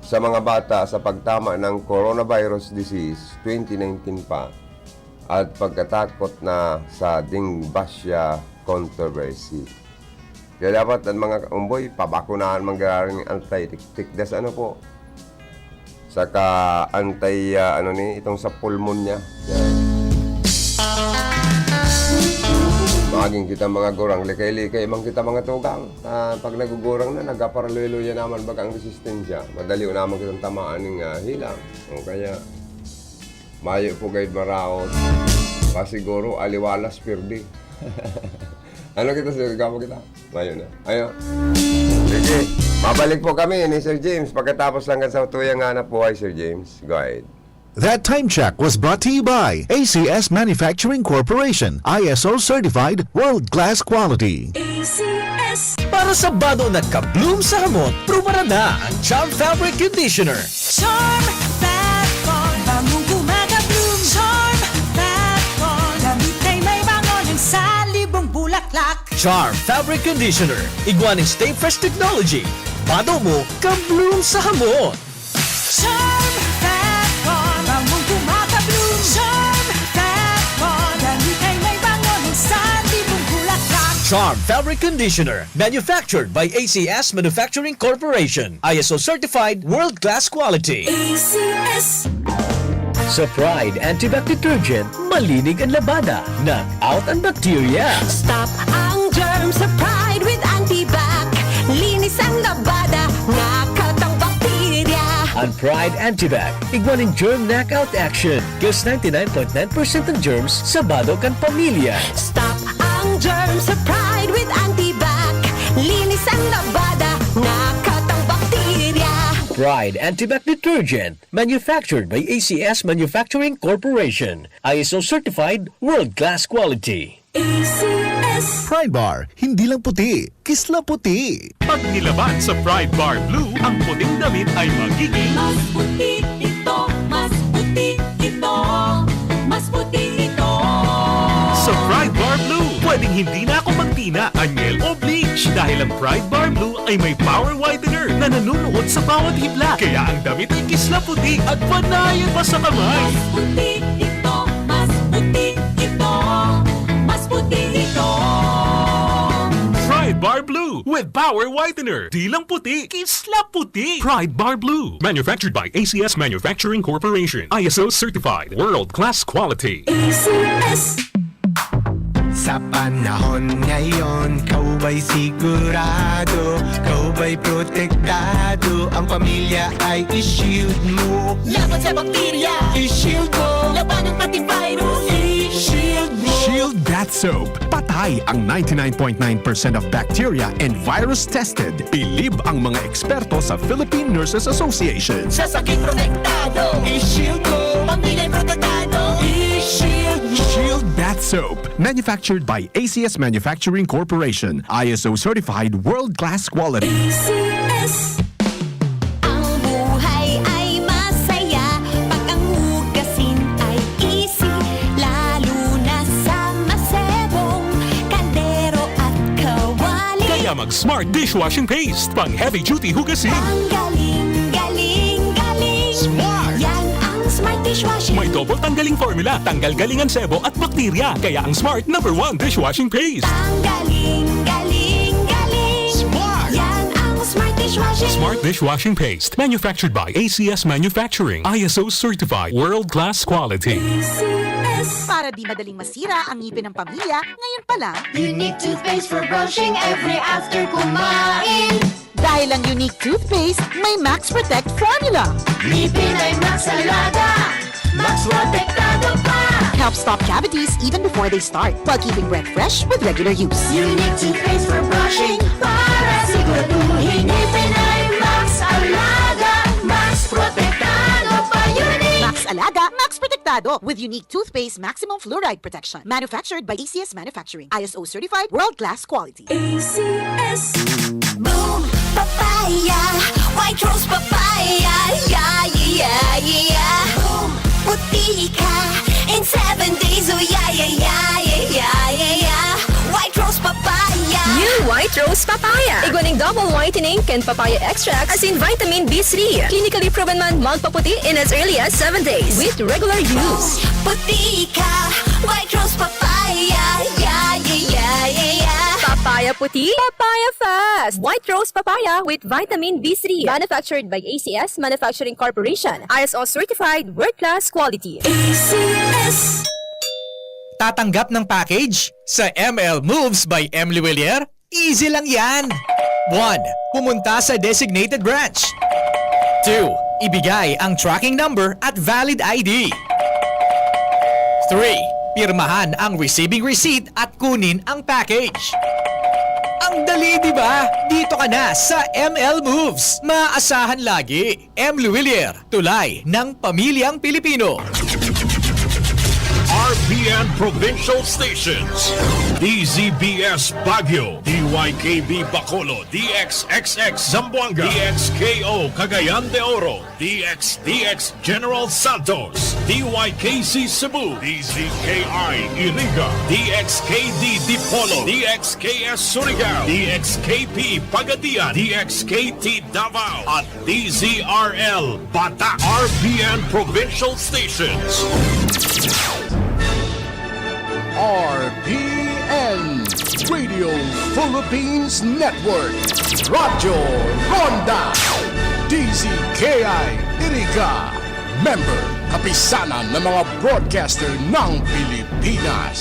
sa mga bata sa pagtama ng coronavirus disease twenty nineteen pa at pagkatakot na sa Dingbasia controversy. Kaya dapat ang mga umboy, pabakunahan man giraray ning anti-tikdas, ano po, saka anti, ah, ano ni, itong sa pulmonya. Yan. Magin kita mga gurang, likay-likay man kita mga tugang. Ah, pag nagugurang na, nagkaparaloy-loy na naman baga ang resistensya. Madali na naman kitang tamaan ning, ah, hilang. O kaya, mayo po gayud maraot. Pasiguro, aliwalas, pirdi. Ano kita, sir? Gamo kita? Mayo na. Ayo. Sige. Mabalik po kami ni Sir James pagkatapos lang kan sa tuyang hanap buhay, Sir James. Go ahead. That time check was brought to you by A C S Manufacturing Corporation, I S O certified, world-class quality. A C S. Para sa bado na ka-bloom sa hamot, prubaran na ang Charm Fabric Conditioner. Charm Fat Ball, bangong gumagabloom. Charm Fat Ball, damit ay may bango ng salibong bulaklak. Charm Fabric Conditioner, igwa nin Stay Fresh Technology. Bado mo, ka-bloom sa hamot. Charm Fat Ball, bangong gumagabloom. Charm Fat Ball, damit ay may bango ng salibong bulaklak. Charm Fabric Conditioner, manufactured by A C S Manufacturing Corporation. I S O certified, world-class quality. A C S. Sa Pride Antibac Detergent, malinig ang labada, knock out ang bakterya. Stop ang germ sa Pride with Antibac. Linis ang labada, knock out ang bakterya. Ang Pride Antibac, igwa nin germ knockout action. Kills ninety-nine point nine percent ng germs sa bado kan pamilya. Stop ang germ sa Pride with Antibac. Linis ang labada, knock out ang bakterya. Pride Antibac Detergent, manufactured by A C S Manufacturing Corporation. I S O certified, world-class quality. A C S. Pride Bar, hindi lang puti, kisla puti. Pag nilaban sa Pride Bar Blue, ang puting damit ay magiging mas puti ito, mas puti ito, mas puti ito. Sa Ding hindi na ako magtina, anyel o bleach dahil ang Pride Bar Blue ay may power whitener na nanunuot sa bawat hibla. Kaya ang damit ay kisla puti at panayan pa sa kamay. Mas puti ito, mas puti ito, mas puti ito. Pride Bar Blue with power whitener. Di lang puti, kisla puti. Pride Bar Blue. Manufactured by A C S Manufacturing Corporation. I S O certified. World class quality. A C S. Sa panahon ngayon, ikaw ba'y sigurado? Ikaw ba'y protektado? Ang pamilya ay i-shield mo. Laban sa bakterya, i-shield mo. Labanan pati virus, i-shield mo. Shield Bath Soap. Patay ang ninety-nine point nine percent of bacteria and virus tested. Bilib ang mga eksperto sa Philippine Nurses Association. Sa sakit protektado, i-shield mo. Pamilya protektado, i-shield mo. Shield Bath Soap. Manufactured by A C S Manufacturing Corporation. I S O certified world-class quality. A C S. Ang buhay ay masaya pag ang hugasin ay easy, lalo na sa masebong kaldero at kawali. Kaya mag Smart Dishwashing Paste, pang heavy duty hugasin. Ang galing, galing, galing. Smart. Yan ang Smart Dishwashing. May double tanggaling formula, tanggal galing ang sebo at bakterya. Kaya ang Smart number one dishwashing paste. Ang galing, galing, galing. Smart. Yan ang Smart Dishwashing. Smart Dishwashing Paste. Manufactured by A C S Manufacturing. I S O certified. World class quality. A C S. Para di madaling masira ang ngipin ng pamilya, ngayon pa lang. Unique toothpaste for brushing every after kumain. Dahil ang Unique Toothpaste may Max Protect Formula. Ngipin ay Max Alaga, Max Protektado pa. Help stop cavities even before they start, while keeping breath fresh with regular use. Unique toothpaste for brushing para siguraduhin ngipin ay Max Alaga, Max Protektado pa. Unique. Max Alaga, Max Protektado with Unique Toothpaste Maximum Fluoride Protection. Manufactured by A C S Manufacturing. I S O certified, world-class quality. A C S. Boom Papaya, White Rose Papaya, yeah, yeah, yeah, yeah. Boom, puti ka in seven days, oh yeah, yeah, yeah, yeah, yeah, yeah, yeah. White Rose Papaya. New White Rose Papaya. Igwa ning double whitening kan papaya extract, asin vitamin B three. Clinically proven man magpaputi in as early as seven days with regular use. Puti ka, White Rose Papaya, yeah, yeah, yeah, yeah, yeah. Papaya puti, papaya fast. White Rose Papaya with vitamin B three. Manufactured by A C S Manufacturing Corporation. I S O certified, world-class quality. A C S. Tatanggap ng package? Sa M L Moves by Emily Willier? Easy lang yan! One, pumunta sa designated branch. Two, ibigay ang tracking number at valid I D. Three, pirmahan ang receiving receipt at kunin ang package. Ang dali, di ba? Dito ka na sa M L Moves. Maasahan lagi. Emily Willier, tulay ng pamilyang Pilipino. R P N Provincial Stations, D Z B S Baguio, D Y K B Bacolod, D X X X Zamboanga, D X K O Cagayan de Oro, D X D X General Santos, D Y K C Cebu, D Z K I Iriga, D X K D Dipolog, D X K S Surigao, D X K P Pagadian, D X K T Davao, at D Z R L Bata. R P N Provincial Stations. R P N Radio Philippines Network, Radyo Ronda, D Z K I Iriga, member kapisanan ng mga broadcaster ng Pilipinas.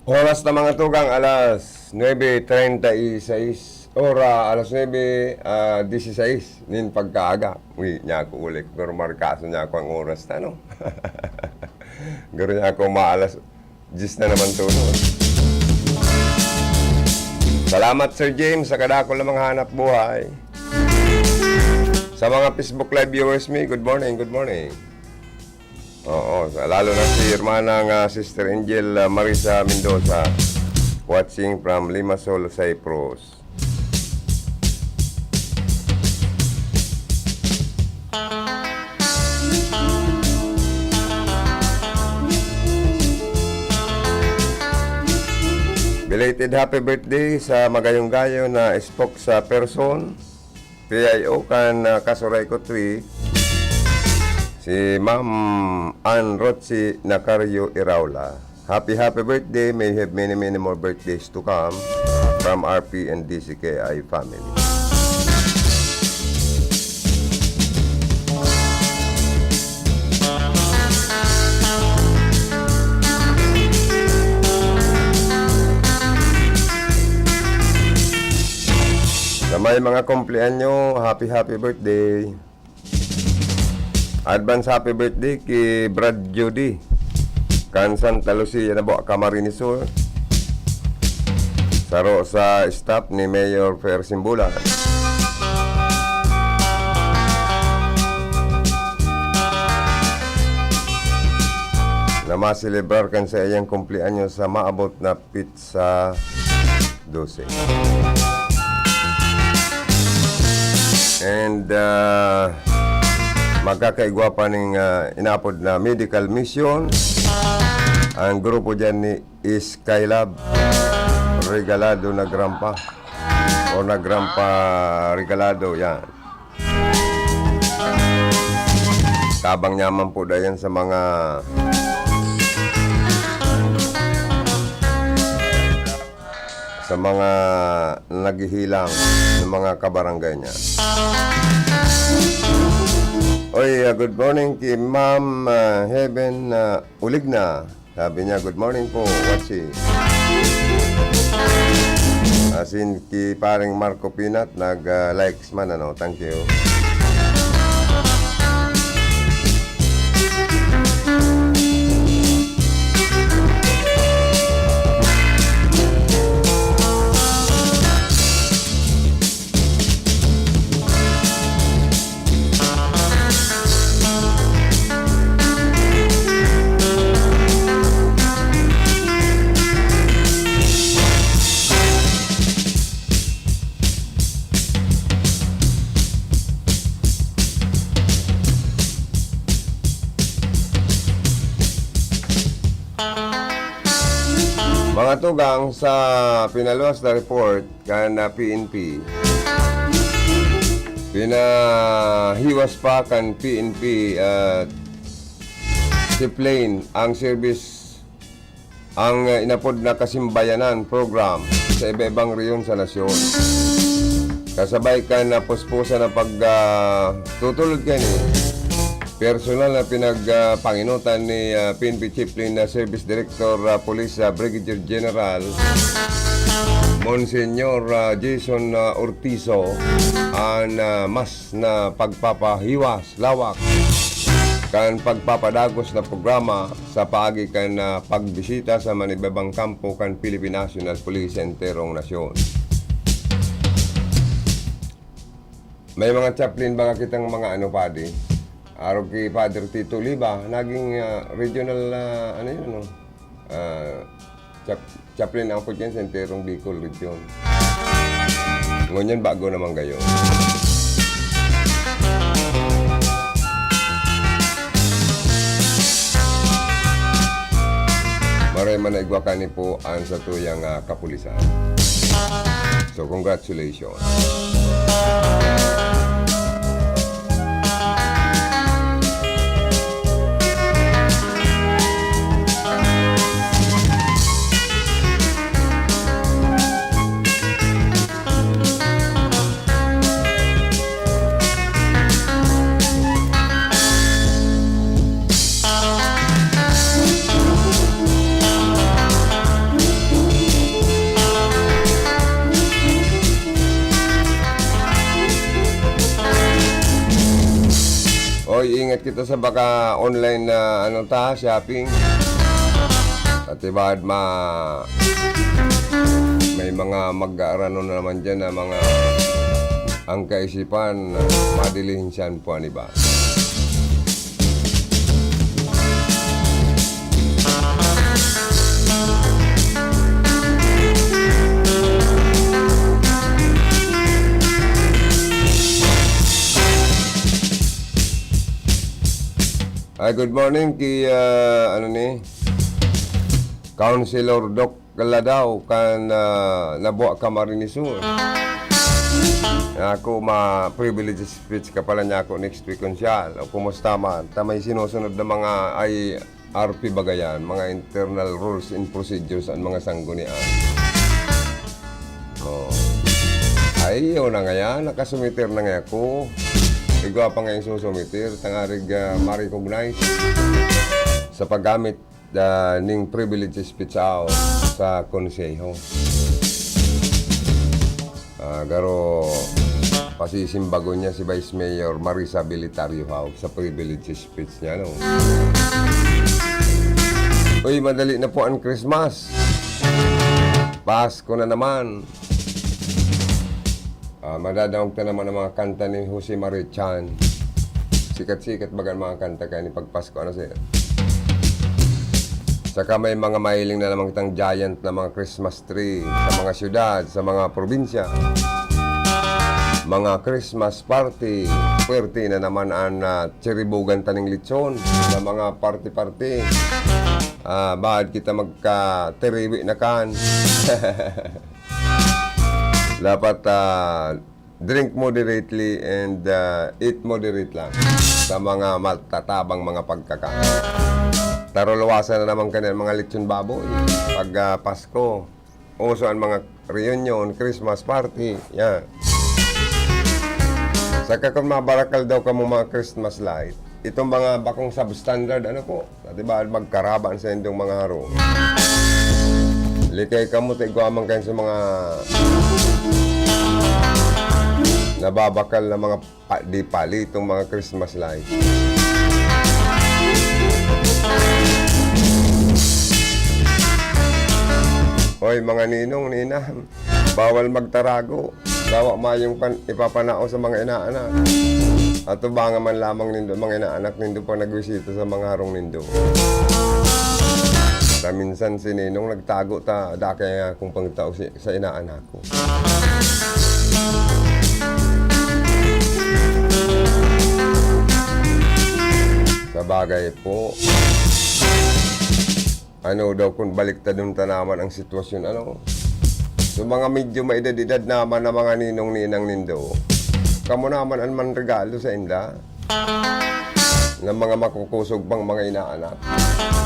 Oras na, mga tugang, alas nuebe treinta y seis, ora, alas nuebe, ah, dieciséis nin pagkaaga. Uy, niya ako ulit, pero markaso niya ako ang oras na, no? Garo niya ako maalas diyes na naman to, no? Salamat, Sir James, sa kadakol na mga hanap buhay. Sa mga Facebook Live viewers mi, good morning, good morning. Oo, sa, lalo na si hermanang, ah, Sister Angel, ah, Marisa Mendoza, watching from Limassol, Cyprus. Belated happy birthday sa magayong-gayo na spokesperson, P I O kan, ah, Kasuray ko three, si Ma'am Ann Rochi Nacario Iraula. Happy, happy birthday. May you have many, many more birthdays to come from R P and D C K I family. Sa may mga kumpleanyo, happy, happy birthday. Advance happy birthday ki Brad Judy, kan Santa Lucia na buwa, Camarines Sur. Saro sa staff ni Mayor Fer Simbulan. Na maselebrar kan saiyang kumpleanyo sa maabot na pitsa dose. And, ah, magkakaigwa pa ning, ah, inapod na medical mission. Ang grupo dyan ni Skylab Regalado na Grampa. O na Grampa Regalado, yan. Tabang niya man po dayan sa mga, sa mga naghihilang ng mga kabarangay niya. Oy, ah, good morning kay Ma'am, ah, Heaven, ah, Uligna. Sabi niya, "Good morning po, Watsi." Asin ki Pareng Marco Pinat, nag, ah, likes man, ano. Thank you. Mga tugang, sa pinaluwas na report kan, ah, P N P, pinahiwas pa kan P N P, ah, Chief Lane ang service, ang, ah, inapod na Kasimbayanan Program sa iba-ibang rehiyon sa nasyon. Kasabay kan napuspusan na pag, ah, tutulod kani, personal na pinag, ah, panginutan ni, ah, P N P Chief Lane na Service Director, ah, Police, ah, Brigadier General Monsignor, ah, Jason, ah, Ortizo, an, ah, mas na pagpapahiwas lawak kan pagpapadagos na programa sa paagi kan, ah, pagbisita sa manibabang kampo kan Philippine National Police sa enterong nasyon. May mga chaplain ba kitang mga ano, padi? Arog ki Father Tito Oliva, naging, ah, regional, ah, ano yun, ano? Ah, chap-, chaplain ang putyan sa enterong Bicol region. Ngunyan, bago naman gayon. Maray man na igwa kani po ang satuyang, ah, kapulisan. So, congratulations. Oy, ingat kita sa baka online na, ano ta, shopping. At ibad ma-, may mga mag-aarano na naman dyan na mga ang kaisipan, madilihin siyan po, ano ba? Ay, good morning ki, ah, ano ni, Councilor Doc Kaladaw kan, ah, Labuan, Camarines Sur. Ako, ma-privilege speech ka pala niya ako next week, Konsyal. O, kumusta man? Ta may sinusunod na mga I R P ba gayan, mga internal rules and procedures an mga sanggunian. Oh. Ay, yun na nga yan. Nakasumiter na nga ako. Igwa pa nga yung susumitir. Tangarig, ah, ma-recognize sa paggamit, ah, ning privilege speech out sa konseho. Ah, garo, pasisimbagon niya si Vice Mayor Marisa Belitario Hawk sa privilege speech niya, no? Uy, madali na po ang Christmas. Pasko na naman. Ah, madadangog ta naman ang mga kanta ni Jose Marie Chan. Sikat-sikat baga ang mga kanta kaya ni pagpasko, ano, sir? Saka may mga mahiling na naman kitang giant na mga Christmas tree sa mga syudad, sa mga probinsya. Mga Christmas party, puwerte na naman an, ah, chiribugan taning lechon sa mga party-party. Ah, baad kita magkatiriwi na kan. Dapat, ah, drink moderately and, ah, eat moderate lang sa mga matatabang mga pagkakan. Taruluwasan na naman kaniyan mga lechon baboy pag, ah, Pasko. Uso ang mga reunion, Christmas party, yan. Saka kung mabarakal daw kamo mga Christmas light, itong mga bakong substandard, ano po, sa, di ba, magkaraban sa indong mga harong. Likay kamo, tigwa man kayo sa mga nababakal na mga pa, di palitong mga Christmas light. Hoy, mga ninong, ninang, bawal magtarago. Dawa mayong pan-, ipapanao sa mga inaanak. Atubangan man lamang nindo, mga inaanak nindo, pag nagbisita sa mga harong nindo. Ta minsan si ninong nagtago ta, dake nga akong pangtao si, sa inaanak ko. Sabagay po. Ano daw kung baliktadon ta naman ang sitwasyon, ano? So, mga medyo maedad-edad naman na mga ninong-ninang nindo, kamo naman an manregalo sa inda na mga makukusog pang mga inaanak.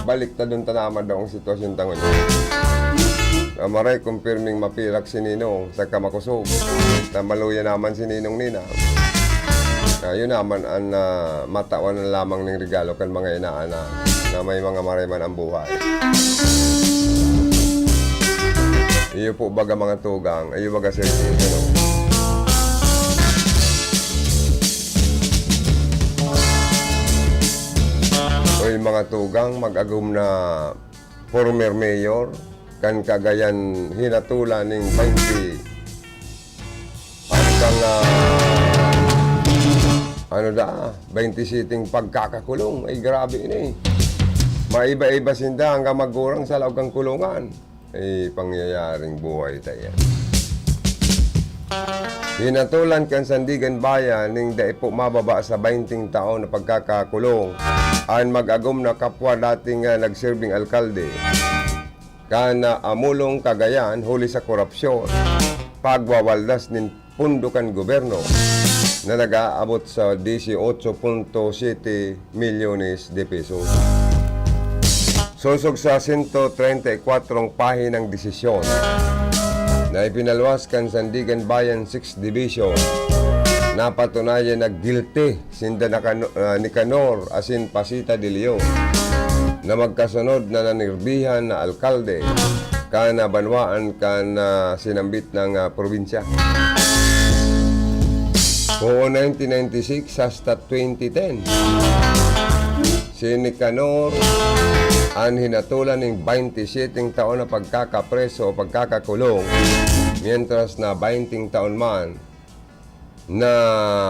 Baliktadon ta naman daw ang sitwasyon ta ngunyan. Amaray kung pirming mapirak si Ninong saka makosog, ta maluya naman si Ninong Nina. Ayon naman an, ah, matawan na lamang ning regalo kan mga inaanak na may mga maray man ang buhay. Iyo po baga mga tugang, iyo baga, Sir Jim, ano? Oy, mga tugang, mag-agom na former mayor kan Cagayan hinatolan ning twenty hanggang, ah, ano da, twenty-seven pagkakakulong. Ay, grabe ini. Maiba-iba sinda hanggang magurang sa laog kan kulungan. Ay, pangyayaring buhay ta yan. Hinatolan kan Sandigan Bayan ning dai po mababa sa baynting taon na pagkakakulong an mag-agom na kapwa dating, ah, nagsirbing alkalde kan, ah, Amulong, Cagayan, huli sa korupsyon, pagwawaldas nin pondo kan gobyerno na nag-aabot sa dieciocho punto siete milyones de pesos. Sosog sa sento treinta y kuatro pahinang desisyon na ipinaluwas kan Sandigan Bayan Sixth Division, napatunayan na guilty sinda na Cano-, ah, Nicanor asin Pasita de Leon na magkasunod na nanirbihan na alkalde kan, ah, banwaan kan, ah, sinambit na, ah, probinsya. Poon nineteen ninety-six hasta twenty ten, si Nicanor an hinatolan ning baynti y siyete taon na pagkakapreso o pagkakakulong, mientras na baynti taon man na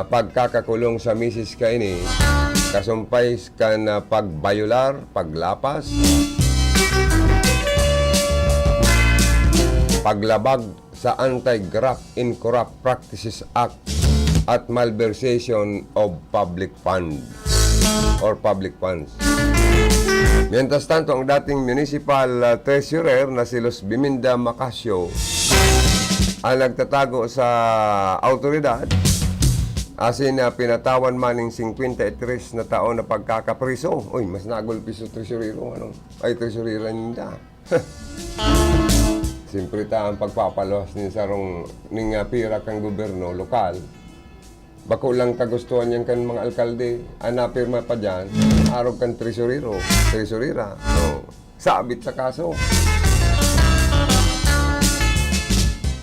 pagkakakulong sa misis kaini, kasumpay kan, ah, pagbayolar, paglapas, paglabag sa Anti-Graft and Corrupt Practices Act at malversation of public fund or public funds. Mientras tanto, ang dating municipal, ah, treasurer na si Luz Biminda Macasio ang nagtatago sa awtoridad, asin na pinatawan man ning singkwenta y tres na taon na pagkakapriso. Uy, mas nagulpi sa tresurero, ano? Ay, tresurera ninda. Siyempre ta, ang pagpapaluwas nin sarong, ning, ah, pira kan gobyerno lokal, bako lang kagustuhan yan kan mga alkalde. Ang napirma pa dyan, arog kan tresurero, tresurera. Oh, sabit sa kaso.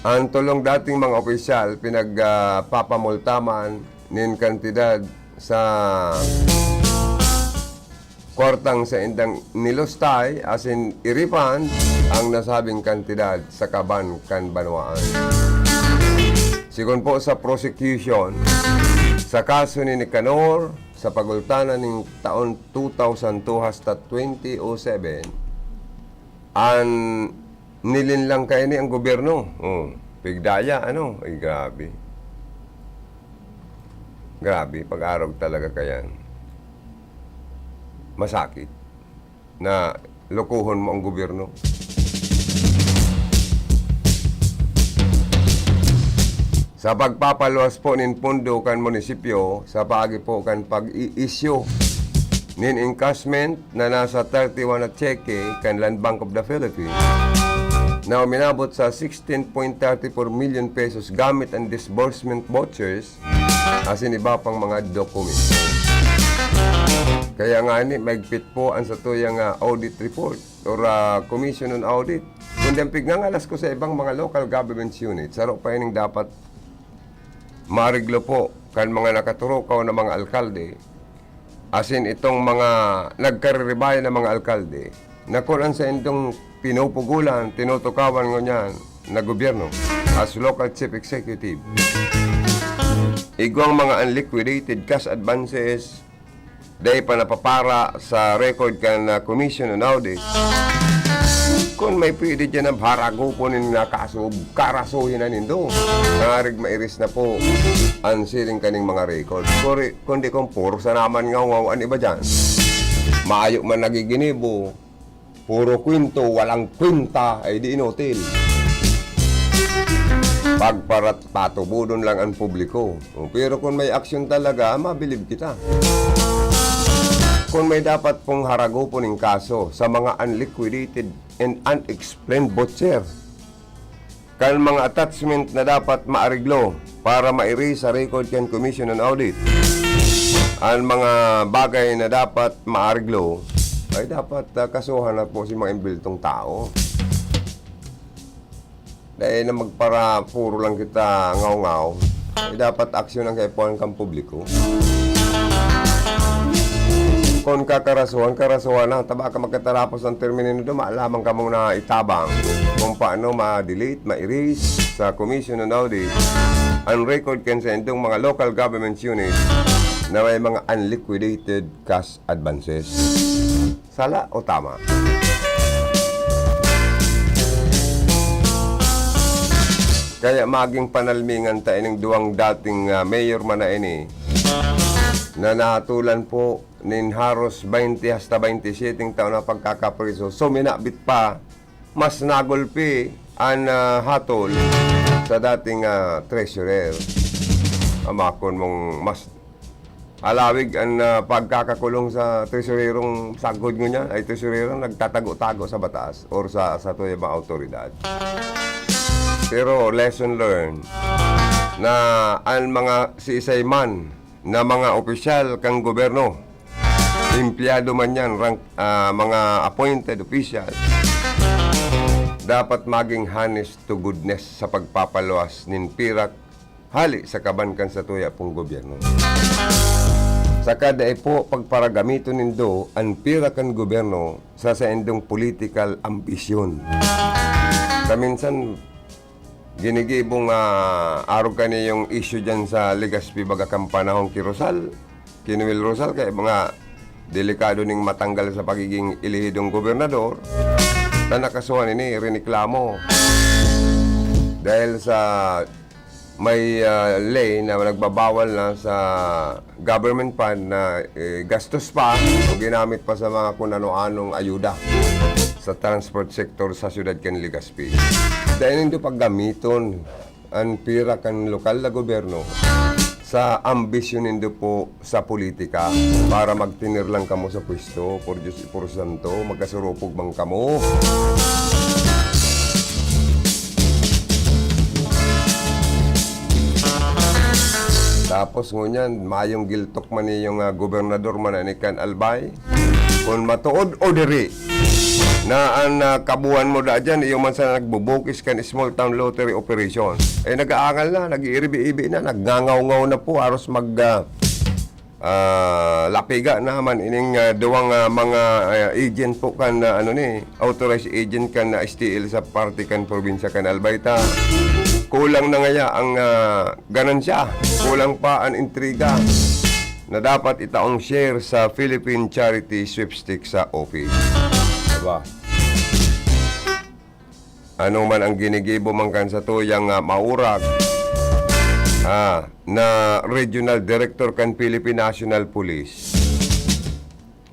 Ang tolong dating mga opisyal, pinag, ah, papamulta man nin kantidad sa kwartang saindang nilustay, asin i-refund ang nasabing kantidad sa kaban kan banwaan. Sigon po sa prosecution, sa kaso ni Nicanor, sa pagultanan ning taon two thousand two hasta twenty oh seven, an nilinlang kaini ang gobyerno. Oh, pigdaya, ano? Ay, grabe. Grabe, pag-arog talaga kayan. Masakit na lokohon mo ang gobyerno. Sa pagpapaluwas po nin pondo kan munisipyo, sa paagi po kan pag-i-issue nin encashment na nasa thirty-one na tseke kan Land Bank of the Philippines, na uminabot sa sixteen point thirty four million pesos gamit ang disbursement vouchers, asin iba pang mga dokumento. Kaya nga ni, maigpit po ang satuyang, ah, audit report or, ah, commission on audit. Kundi ang pigngangalas ko sa ibang mga local government unit, saro pa ining dapat maariglo po kan mga nakaturukaw na mga alkalde, asin itong mga nagkariribaya na mga alkalde, na kun an saindong pinupugulan, tinutukawan ngunyan na gobyerno as local chief executive. Igwang mga unliquidated cash advances, dai pa napapara sa record kan, ah, Commission on Audit. Kun may pwede dyan na haragopon nin nakasub, karasuhin na nindo. Ngarig mairis na po an siring kaning mga record. Kuri-, kundi kung puro sa naman ngaw-ngaw an iba dyan. Mayo man nagiginibo, puro kwento, walang kwenta, ay di inutil. Pagparat-, patubodon lang ang publiko. O, pero kung may aksyon talaga, mabilib kita. Kung may dapat pong haragopon ning kaso sa mga unliquidated and unexplained voucher, kan mga attachment na dapat maariglo para mairi sa record kan Commission on Audit. An mga bagay na dapat maariglo ay dapat, ah, kasuhan na po si mga imbultong tao. Dai na magpara-, puro lang kita ngaw-ngaw. Ay dapat aksyon ang kaipuhan kan publiko. Kun kakarasuhan, karasuhan na. Taba ka magkatarapos ang termino nindo, maalaman kamong naitabang kung paano ma-delete, ma-erase sa Commission on Audit ang record kan saindong mga local government unit na may mga unliquidated cash advances. Sala o tama? Kaya maging panalmingan ta ining duwang dating, ah, mayor man na ini na nahatolan po nin haros baynte hasta baynte siyete taon na pagkakapriso. So, minabit pa, mas nagulpi an, ah, hatol sa dating, ah, treasurer. Amakon mong mas alawig an, ah, pagkakakulong sa tresurerong sagkod ngunyan, ay tresurerong nagtatago-tago sa batas or sa, sa tuyang mga awtoridad. Pero lesson learned na an mga siisay man na mga opisyal kan gobyerno, empleyado man yan, rank, ah, mga appointed official, dapat maging honest to goodness sa pagpapaluwas nin pirak hale sa kaban kan satuya pong gobyerno. Saka dai po pagparagamiton nindo an pira kan gobyerno sa saindong political ambisyon. Kaminsan, ginigibong, ah, arog kaniyong issue dyan sa Legazpi baga kan panahon ki Rosal, ki Noel Rosal, kaya mga delikado ning matanggal sa pagiging elehidong gobernador, na nakasuhan ini, riniklamo. Dahil sa may, ah, ley na nagbabawal na sa government fund na, eh, gastos pa o ginamit pa sa mga kung ano-anong ayuda sa transport sector sa siyudad kan Legazpi. Dai nindo paggamiton an pira kan lokal na gobyerno sa ambisyon nindo po sa politika para magtener lang kamo sa pwesto. Por Diyos y por Santo, magkasurupog man kamo. Tapos ngunyan, mayong giltok man niyong, ah, gobernador man ani kan Albay. Kun matuod o diri, na an, ah, kabuhan mo da dyan, iyo man sana nagbubukis kan small town lottery operation. Eh, nag-aangal na, nag-iiribi-ibi na, nagngangaw-ngaw na po, haros mag, ah, ah, lapiga naman ining, ah, duwang, ah, mga, ah, agent po kan, ah, ano ni, authorized agent kan, ah, S T L sa parte kan probinsya kan Albay ta. Kulang na ngaya ang, ah, ganansya, kulang pa an intriga na dapat itaong share sa Philippine Charity Sweepstakes sa office. Diba? Ano man ang ginigibo man kan satuyang, ah, maurag, ah, na Regional Director kan Philippine National Police.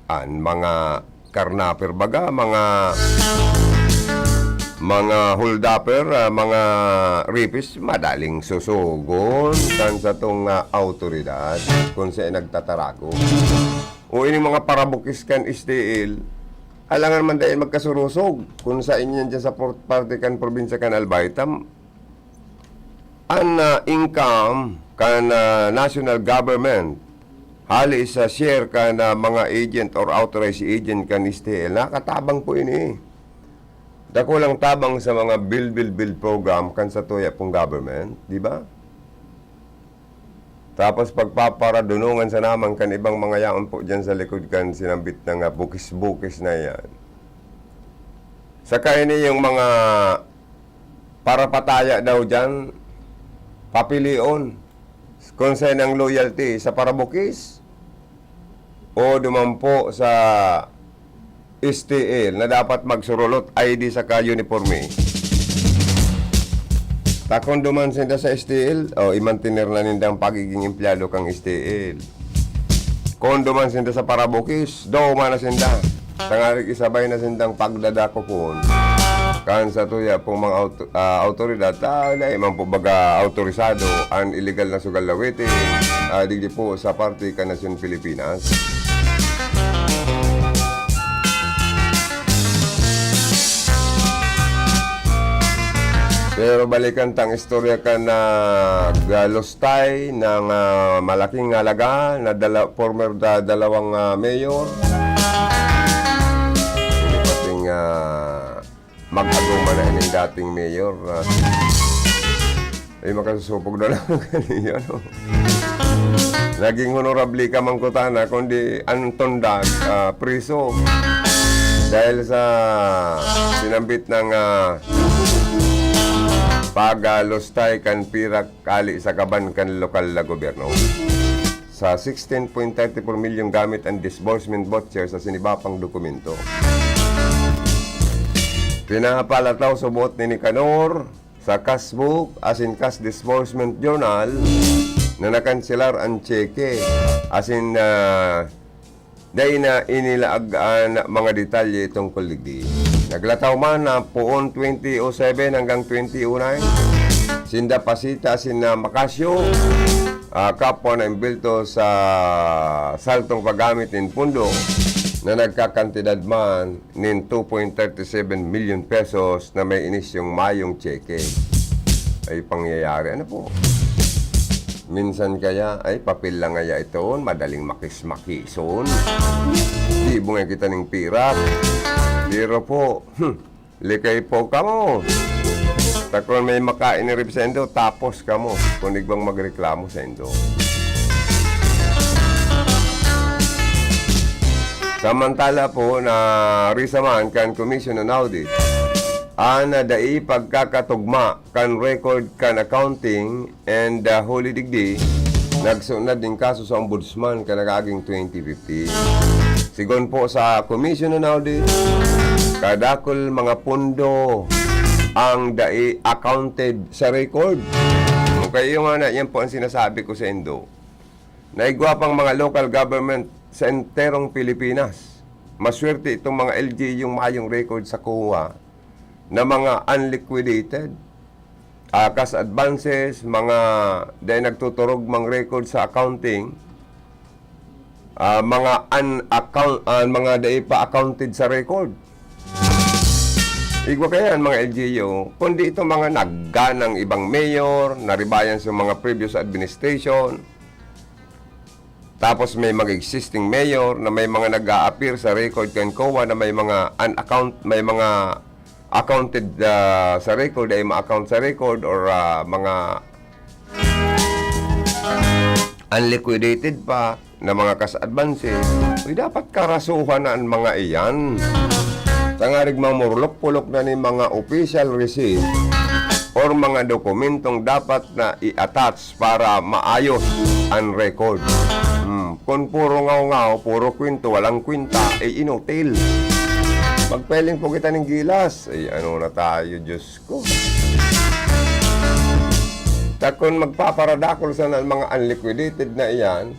An mga karnaper baga, mga, mga holdupper, ah, mga rapist, madaling susugon kan satong, ah, awtoridad kun sa nagtatarago. O ining mga parabukis kan S T L, alangan man dai magkasurusog kun sa inyan dyan sa por-, parte kan probinsya kan Albay ta, an, ah, income kan, ah, national government hali sa share kan, ah, mga agent or authorized agent kan S T L, nakatabang po ini. Dakulang tabang sa mga build, build, build program kan satuya pong government, di ba? Tapos pagpaparadunungan sa naman kan ibang mga yaon po dyan sa likod kan sinambit na nga bukis-bukis na yan. Saka ini yung mga parapataya daw dyan, papilion kung saan ang loyalty sa parabukis o dumampo sa S T L na dapat magsurulot I D saka uniporme. Ta kung duman sinda sa S T L, o, imantener na nindang pagiging empleyado kang S T L. Kung duman sinda sa parabukis, duman na sinda. Tangarig isabay na sindang pagdadakopon kan satuya pong mga auto-, ah, awtoridad, ta dai man po baga awtorisado an iligal na sugal na weteng, ah, digdi po sa parte kan nasyon Pilipinas. Pero balikan tang istorya kan, ah, galustay ng, ah, malaking halaga na dala-, former da-, dalawang, ah, mayor. Ini pating, ah, mag-aguma na ining dating mayor, ah, ay, makasusupog na lang kaniya, no? Naging honorable ka man kutana, kundi an tundag, ah, priso. Dahil sa sinambit ng, ah, pagalustay kan pirak kali sa kaban kan lokal na gobyerno. Sa sixteen point thirty four milyon gamit ang disbursement voucher sa siniba pang dokumento. Pinapalataw subot ni Nicanor sa cash book asin cash disbursement journal na nakanselar an tseke asin, ah, dai na inilaag an mga detalye tungkol digdi. Naglataw man na poon twenty oh seven hanggang twenty oh nine, sinda Pasita asin na Macasio, ah, kapwa na imbelto sa saltong paggamit nin pundo na nagkakantidad man nin two point thirty seven milyon pesos na may inisyong mayong tseke. Ay, pangyayari. Ano po? Minsan kaya, ay, papel lang kaya iton, madaling makis-makison. Di mo nga kita ning pirak. Pero po, hmm, likay po kamo. Takon may makainirib sa indo, tapos kamo, kung igbang magreklamo sa indo. Samantala po, na risa man kan Commission on Audit, an dai pagkakatugma kan record kan accounting and, ah, huli digdi, nagsunod nin kaso sa Ombudsman kan nakaaging twenty fifteen. Sigon po sa Commission on Audit, kadakul mga pondo ang dai accounted sa record. Kaya yung nga na, yan po ang sinasabi ko sa indo. Naigwa pang mga local government sa enterong Pilipinas. Maswerte itong mga L G U yung mayong record sa COA na mga unliquidated, ah, cash advances, mga dahil nagtuturog mang record sa accounting, ah, mga unaccount-, ah, mga dai pa accounted sa record. Igwa kaya ang mga L G U, kundi itong mga nagganang ibang mayor, naribayan sa mga previous administration, tapos may mga existing mayor na may mga nag-a-appear sa record kan COA na may mga unaccount-, may mga accounted, ah, sa record, ay ma-account sa record or, ah, mga unliquidated pa na mga cash advances, uy, dapat karasuhan na ang mga iyan. Tangarig mamurlok-pulok na ni mga official receipt or mga dokumentong dapat na i-attach para maayos ang record. Hmm, kung puro ngaw-ngaw, puro kwento, walang kwenta, eh, inutil. Magpeling po kita ng gilas. Ay, ano na tayo, Diyos ko. Ta kun magpaparadakol sana ang mga unliquidated na iyan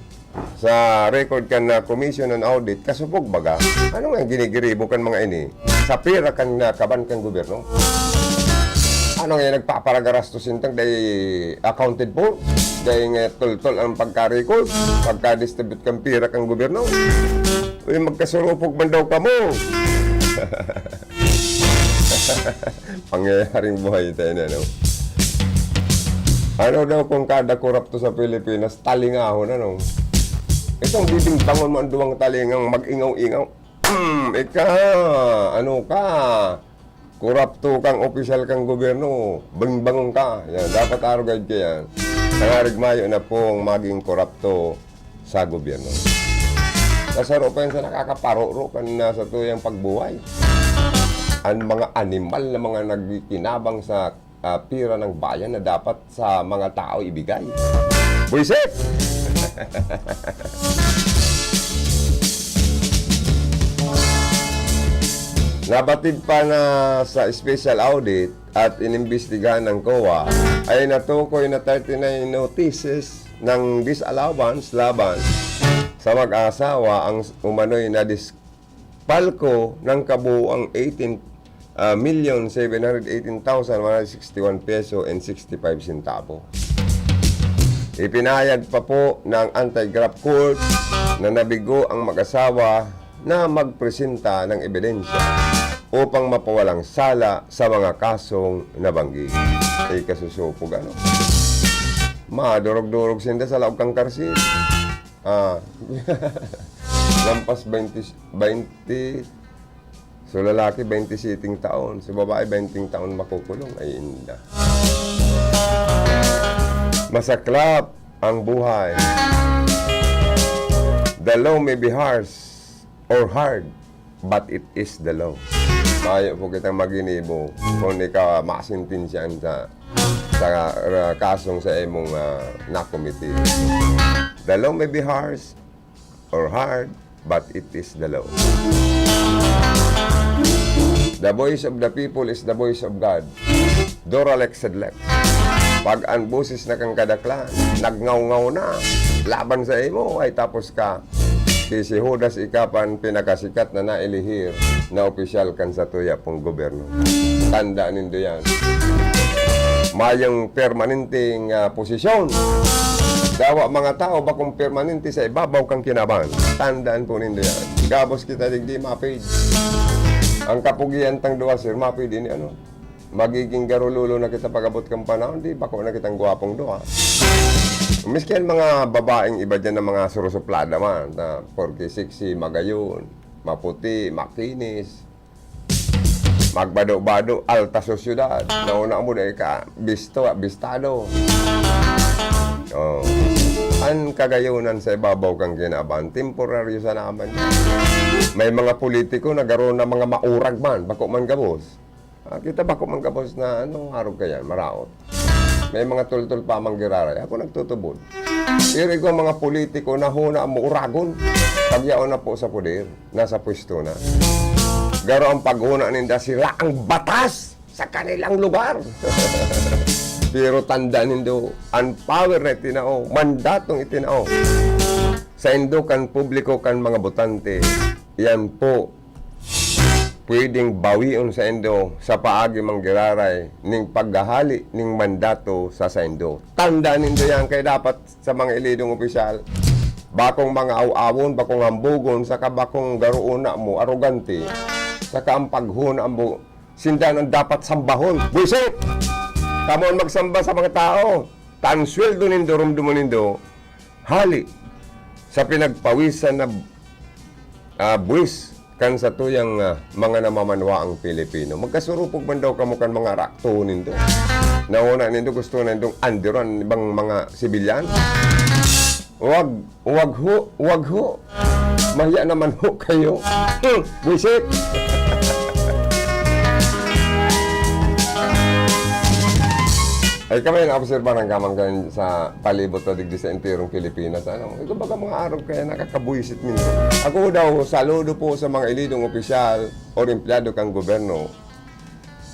sa record kan na Commission on Audit, kasubog baga. Ano nga ang ginigiribo kan mga ini? Sa pira kan na kaban kan gobyerno? Ano nga yung nagpaparagarastos intang dai accounted for? Dai nga tol-tol ang pagka-record, pagka-distribute kan pira kan gobyerno? Uy, magkasurupog man daw kamo. Pangyayaring buhay tayo na, no? Ano daw kung kada korapto sa Pilipinas, talingahon, ano? Itong bibingbangon mo ang duwang talingang mag-ingaw-ingaw. Hmm, ika, ano ka? Korapto kang opisyal kang gobyerno, bangbangon ka. Yan, dapat arugad ka yan. Tangarig mayo na pong maging korapto sa gobyerno. Nasaro pa yun sa nakakaparoro kan nasa tuyang pagbuhay. Ang mga animal na mga nagkikinabang sa, ah, pira ng bayan na dapat sa mga tao ibigay. Buisit! Nabatid pa na sa special audit at inimbestigahan ng COA ay natukoy na thirty-nine notices ng disallowance laban sa mag-asawa ang umano'y nadispalko ng kabuuang eighteen, ah, million seven hundred eighteen thousand one hundred sixty-one peso and sixty-five centavo. Ipinahayag pa po ng Anti-Graft Court na nabigo ang mag-asawa na magpresenta ng ebidensya upang mapawalang sala sa mga kasong nabanggit. Ay, kasusupog, ano? Madurog-durog sinda sa laog kang karsil. Ah. Lampas twenty, twenty, so lalaki, twenty-seven taon. So babae, twenty taon makukulong. Ay, inda. Masaklap ang buhay. The law may be harsh or hard, but it is the law. Mayo po kitang maginibo kung ika masintensyahan sa, sa, uh, kasong sa imong, uh, nakomiti. The law may be harsh or hard, but it is the law. The voice of the people is the voice of God. Dura lex sed lex. Pag ang boses na kang kadaklan, nagngawngaw na, laban sa imo, ay tapos ka. Si, si Judas ika pa an pinakasikat na nailihir na opisyal kan satuya pong gobyerno. Tanda nindo yan. Mayong permanenteng, ah, posisyon. Dawa mga tao bakong permanente sa ibabaw kang kinaban. Tandaan po nindo yan. Gabos kita digdi, mapid. Ang kapugian tang duwa, sir, mapid ini, ano? Magiging garululo na kita pag-abot kan panahon, di bako na kitang gwapong duwa. Miski ang mga babaeng iba dyan na mga surusuplada man, na porke sexy, magayon, maputi, makinis, magbado-bado, alta sosyedad, nauna mo dahil ka, bisto, bistado. Oh. Ang kagayonan sa ibabaw kang kinaban, temporaryo sa naman. May mga politiko na garo na mga maurag man, bako man gabos. Ah, kita bako man gabos na, ano, arog ka yan, maraot. May mga tultol pa mang giraray. Ako nagtutubod. Pero ikaw, mga politiko, nahuna mo uragon. Pagyaon na po sa poder, nasa pwesto na. Garo ang paghuna ninda, sira ang batas sa kanilang lugar. Pero tanda nindo, an power na itinao, mandatong itinao saindo kan publiko, kan mga botante, iyan po pwedeng bawion saindo sa paagi man giraray ning paghahali ning mandato sa saindo. Tanda nindo yan, kaya dapat sa mga ilidong opisyal, bakong mga aw-awon, bakong hambugon, saka bakong garo una mo, arogante, saka ang paghuna mo, sinda nang dapat sambahon. Buisit! Kamo an magsamba sa mga tao. Ta an sweldo nindo, rumdomon nindo, hali sa pinagpawisan na, ah, buwis kan satuyang, ah, mga namamanwaang Pilipino. Magkasurupog man daw kamo kan mga araktohon nindo. Nauna nindo, gusto na nindong anderon an ibang mga sibilyan. Wag, wag ho, wag ho. Mahiya naman ho kayo. Hmm, buisit. Ay, kami naobserbahan ka man kan sa palibot na digdi sa enterong Pilipinas. Ano? Ito baga mga arog kaya nakakabuisit minsan. Ako daw, saludo po sa mga ilidong opisyal o empleyado kan gobyerno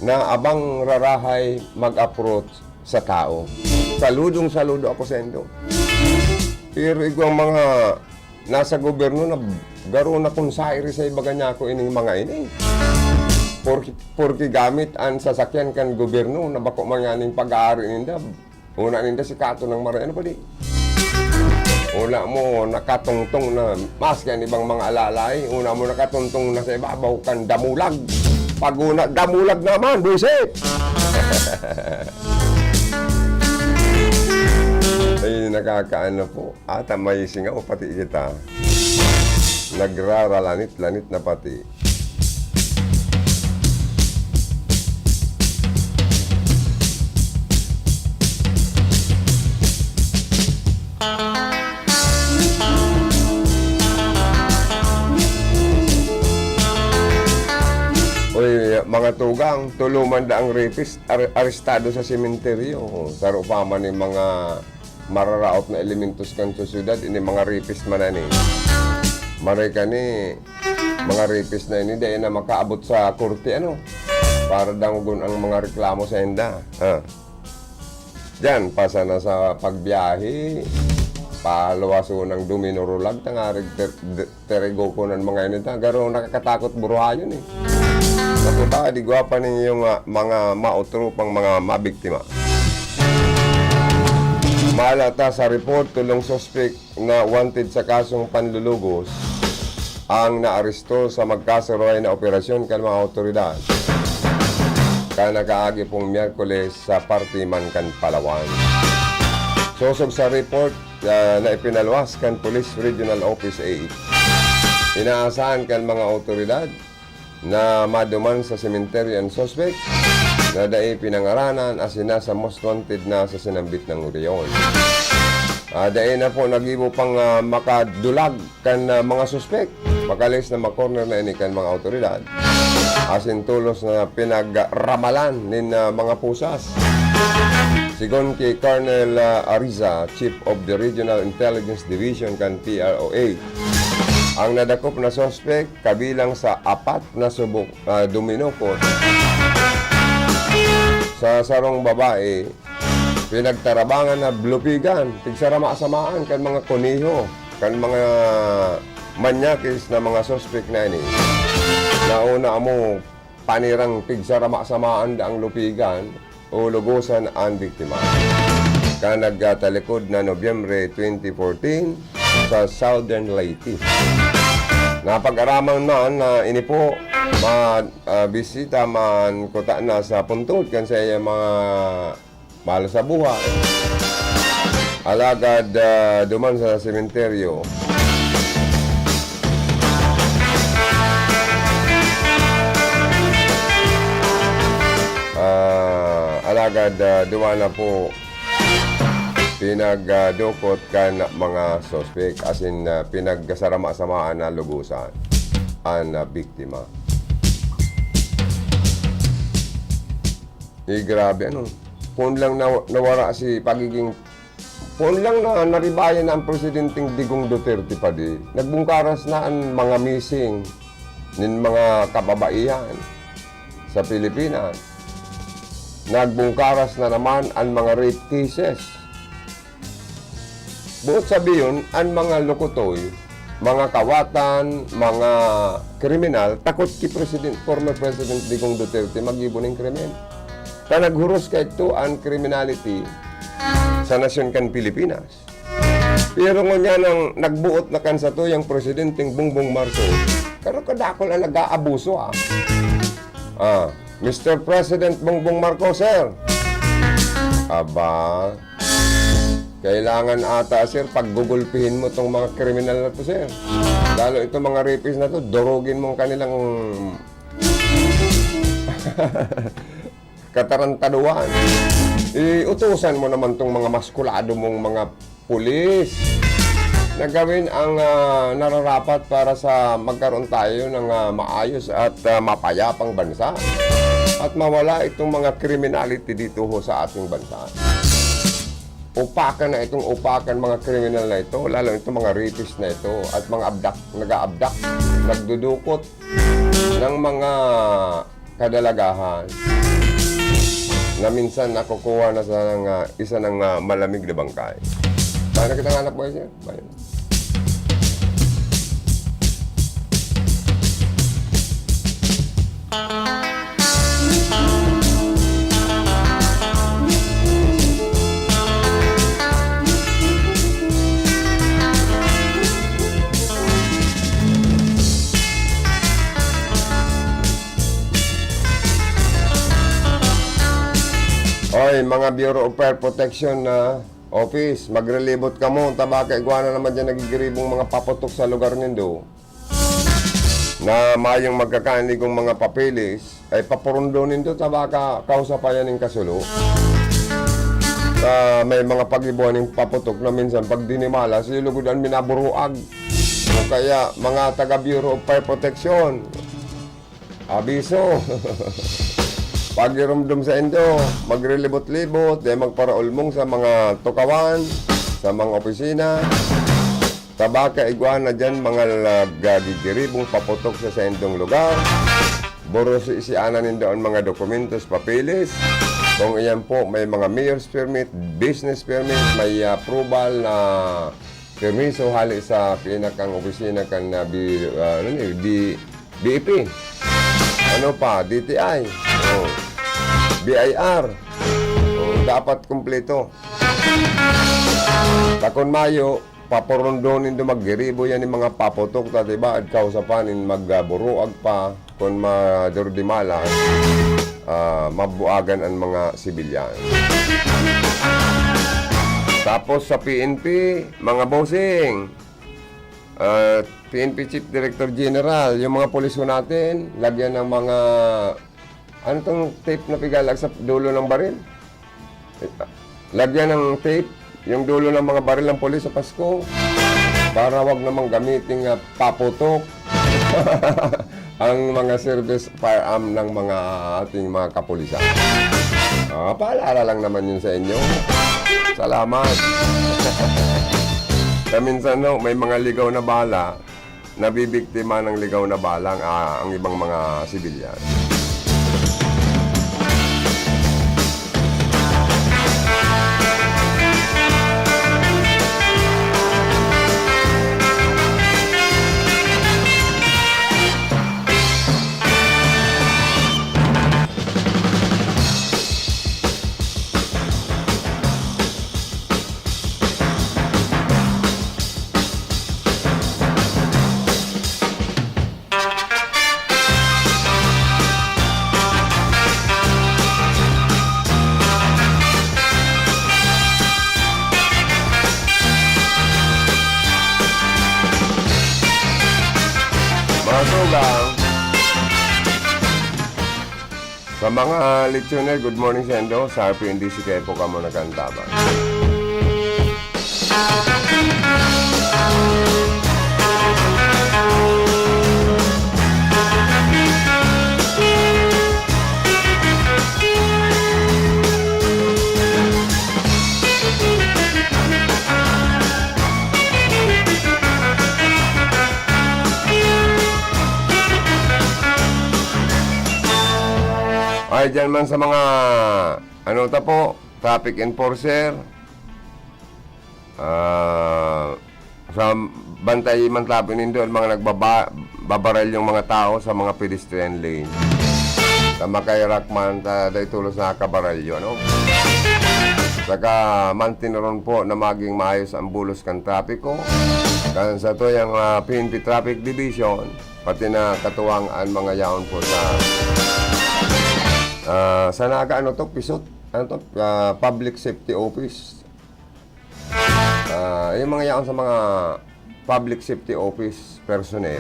na abang rarahay mag-approach sa tao. Saludong-saludo ako saindo. Pero igwang mga nasa gobyerno na garo na kung sairi sa ibaga niya ako ining mga ini. Porki, porki gamit an sasakyan kan gobyerno na bako man nganing pag-aari ninda. Una ninda si Kato ng Maray. Ano pa di? Una mo nakatungtong na, maski an ibang mga alalay, una mo nakatungtong na sa ibabaw kan damulag. Pag una, damulag naman, buisit! Ay, nakakaano po. Ata may singaw pati kita. Nagraralanit-lanit na pati. Uy, mga tugang, tulo man daang rapist ar-, arestado sa sementeryo. Saro pa man yung mga mararaot na elementos kan sosyedad, ini mga rapist man na ini. Maray kani, mga rapist na ini, dai na makaabot sa korte, ano? Para dangogon ang mga reklamo sa inda. Ah. Diyan, pa sana sa pagbiyahe, paluwason ang duminurulag, tangarig ter-, de-, terego ko ng mga ini, ta, garo nakakatakot buruhayon, eh. Sa diba, di gwapa ninyong, ah, mga mautro pang mga mabiktima. Malata sa report, tulong suspek na wanted sa kasong panlulugos ang naaresto sa magkasaruhay na operasyon kan mga awtoridad kan nakaagi pong Miyerkules sa parte man kan Palawan. Sosog sa report, ah, na ipinaluwas kan Police Regional Office eight, inaasahan kan mga awtoridad na maduman sa sementeryo an suspek na dai pinangaranan asin nasa most wanted na sa sinambit na rehiyon. Ah, dai na po nagibo pang, ah, makadulag kan, ah, mga suspek. Makalis na makorner na ini kan mga awtoridad. Asin tolos na pinagramalan nin, ah, mga pusas. Sigon ki Colonel, ah, Ariza, Chief of the Regional Intelligence Division kan P R O A, ang nadakop na suspek kabilang sa apat na subok, ah, duminukot sa sarong babae, pinagtarabangan na lupigan, pigsarama-samaan kan mga koneho, kan mga manyakis na mga suspek na ini. Nauna amo panirang pigsarama-samaan daang lupigan, o lugosan an biktima. Kan nagkatalikod na Nobyembre twenty fourteen sa Southern Leyte. Napag-araman man na ini po ma-, ah, bisita man kuta na sa puntod kan sa iya mga mahal sa buhay. Alagad, ah, duman sa sementeryo, Ah, alagad, ah, duwa na po pinagdukot kan mga suspek, asin, ah, pinagsarama-samaan na lugosan an, ah, biktima. Eh, grabe, ano? Kung lang naw-, nawara si pagiging Poon lang na naribayan na ang Presidenteng Digong Duterte pa di, nagbungkaras na an mga missing nin mga kababaihan sa Pilipinas. nagbungkaras na naman an mga rape cases. Boot sabihon, an mga lokotoy, mga kawatan, mga kriminal, takot ki President, former President Digong Duterte maggibo nin krimen. Ta naghuros kaidto an criminality sa nasyon kan Pilipinas. Pero ngunyan nagboot na kan satuyang Presidenteng Bongbong Marcos, karo kadakul an nag-aabuso, ah. Ah, Mister President Bongbong Marcos, sir. Aba, kailangan ata, sir, paggugulpihin mo tong mga kriminal na to, sir. Lalo itong mga rapist na to, durugin mo ang kanilang katarantaduhan. Iutusan mo naman tong mga maskulado mong mga pulis na gawin ang, ah, nararapat para sa magkaroon tayo ng, ah, maayos at, ah, mapayapang bansa at mawala itong mga criminality dito ho sa ating bansa. Upakan na itong upakan mga kriminal na ito, lalo itong mga rapist na ito at mga abdak, nag-aabdak, nagdudukot ng mga kadalagahan na minsan nakukuha na sa nga isa ng, ah, malamig na bangkay. Sana kita nga anak mo, sir. Bye. Oy, mga Bureau of Fire Protection na office, magrelibot kamo, ta baka igwa na naman diyan nagigiribong mga paputok sa lugar nindo na mayong magkakaanigong mga papeles, ay papurundo nindo, ta baka kausapayan nin kasulo. Ta may mga pag-ibuhan nin paputok na minsan pag dinimala, silugod an minaburuag. O kaya, mga taga Bureau of Fire Protection, abiso! Pagiromdom saindo, magrelibot-libot, di magparaulmong sa mga tukawan, sa mga opisina. Ta baka igwa na diyan mga nagagigiribong paputok sa saindong lugar. Burusiisianan nindo an mga dokumentos, papeles. Kung iyan po, may mga mayor's permit, business permit, may approval na permiso hale sa pinakang opisina kan, ah, B-, ah, ano ni, B-, B E P. Ano pa? D T I. Oh. B I R. Oh, dapat kumpleto. Ta kun mayo, paporondon nindo maggiribo yan yung mga paputok ta, di ba? At kausapan in magburuag pa, kun madurdimala, ah, mabuagan an mga sibilyan. Tapos sa P N P, mga bossing, ah, P N P Chief Director General, yung mga pulis ho natin, lagyan ng mga, ano tong tape na pigalag sa dulo ng baril? Lagyan ng tape yung dulo ng mga baril ng pulis sa Pasko para wag namang gamiting, ah, paputok ang mga service firearm ng mga ating mga kapulisan. Ah, paalala lang naman yun sa inyo. Salamat. Kaminsan, no, may mga ligaw na bala, nabibiktima ng ligaw na bala ang, ah, ang ibang mga sibilyan. Mga tugang, sa mga listener, good morning saindo. Sa R P N D C kayo po kamo nagkantaban. Ay, dyan man sa mga, ano ta po, traffic enforcer. Ah, sa bantay man tabi nindo ang mga nagbaba-, babaralyong mga tao sa mga pedestrian lane. Sa makairak man, ta-, dahil tulos nakakabaralyo, ano? Saka mantineron po na maging maayos ang bulos kan trapiko. Kan sa tuyang, ah, P N P Traffic Division, pati na katuwang an mga yaon po sa, ah, sa Naga, ano to, Pisot? Ano to? Ah, Public Safety Office. Ah, yung mga yaon sa mga Public Safety Office personnel.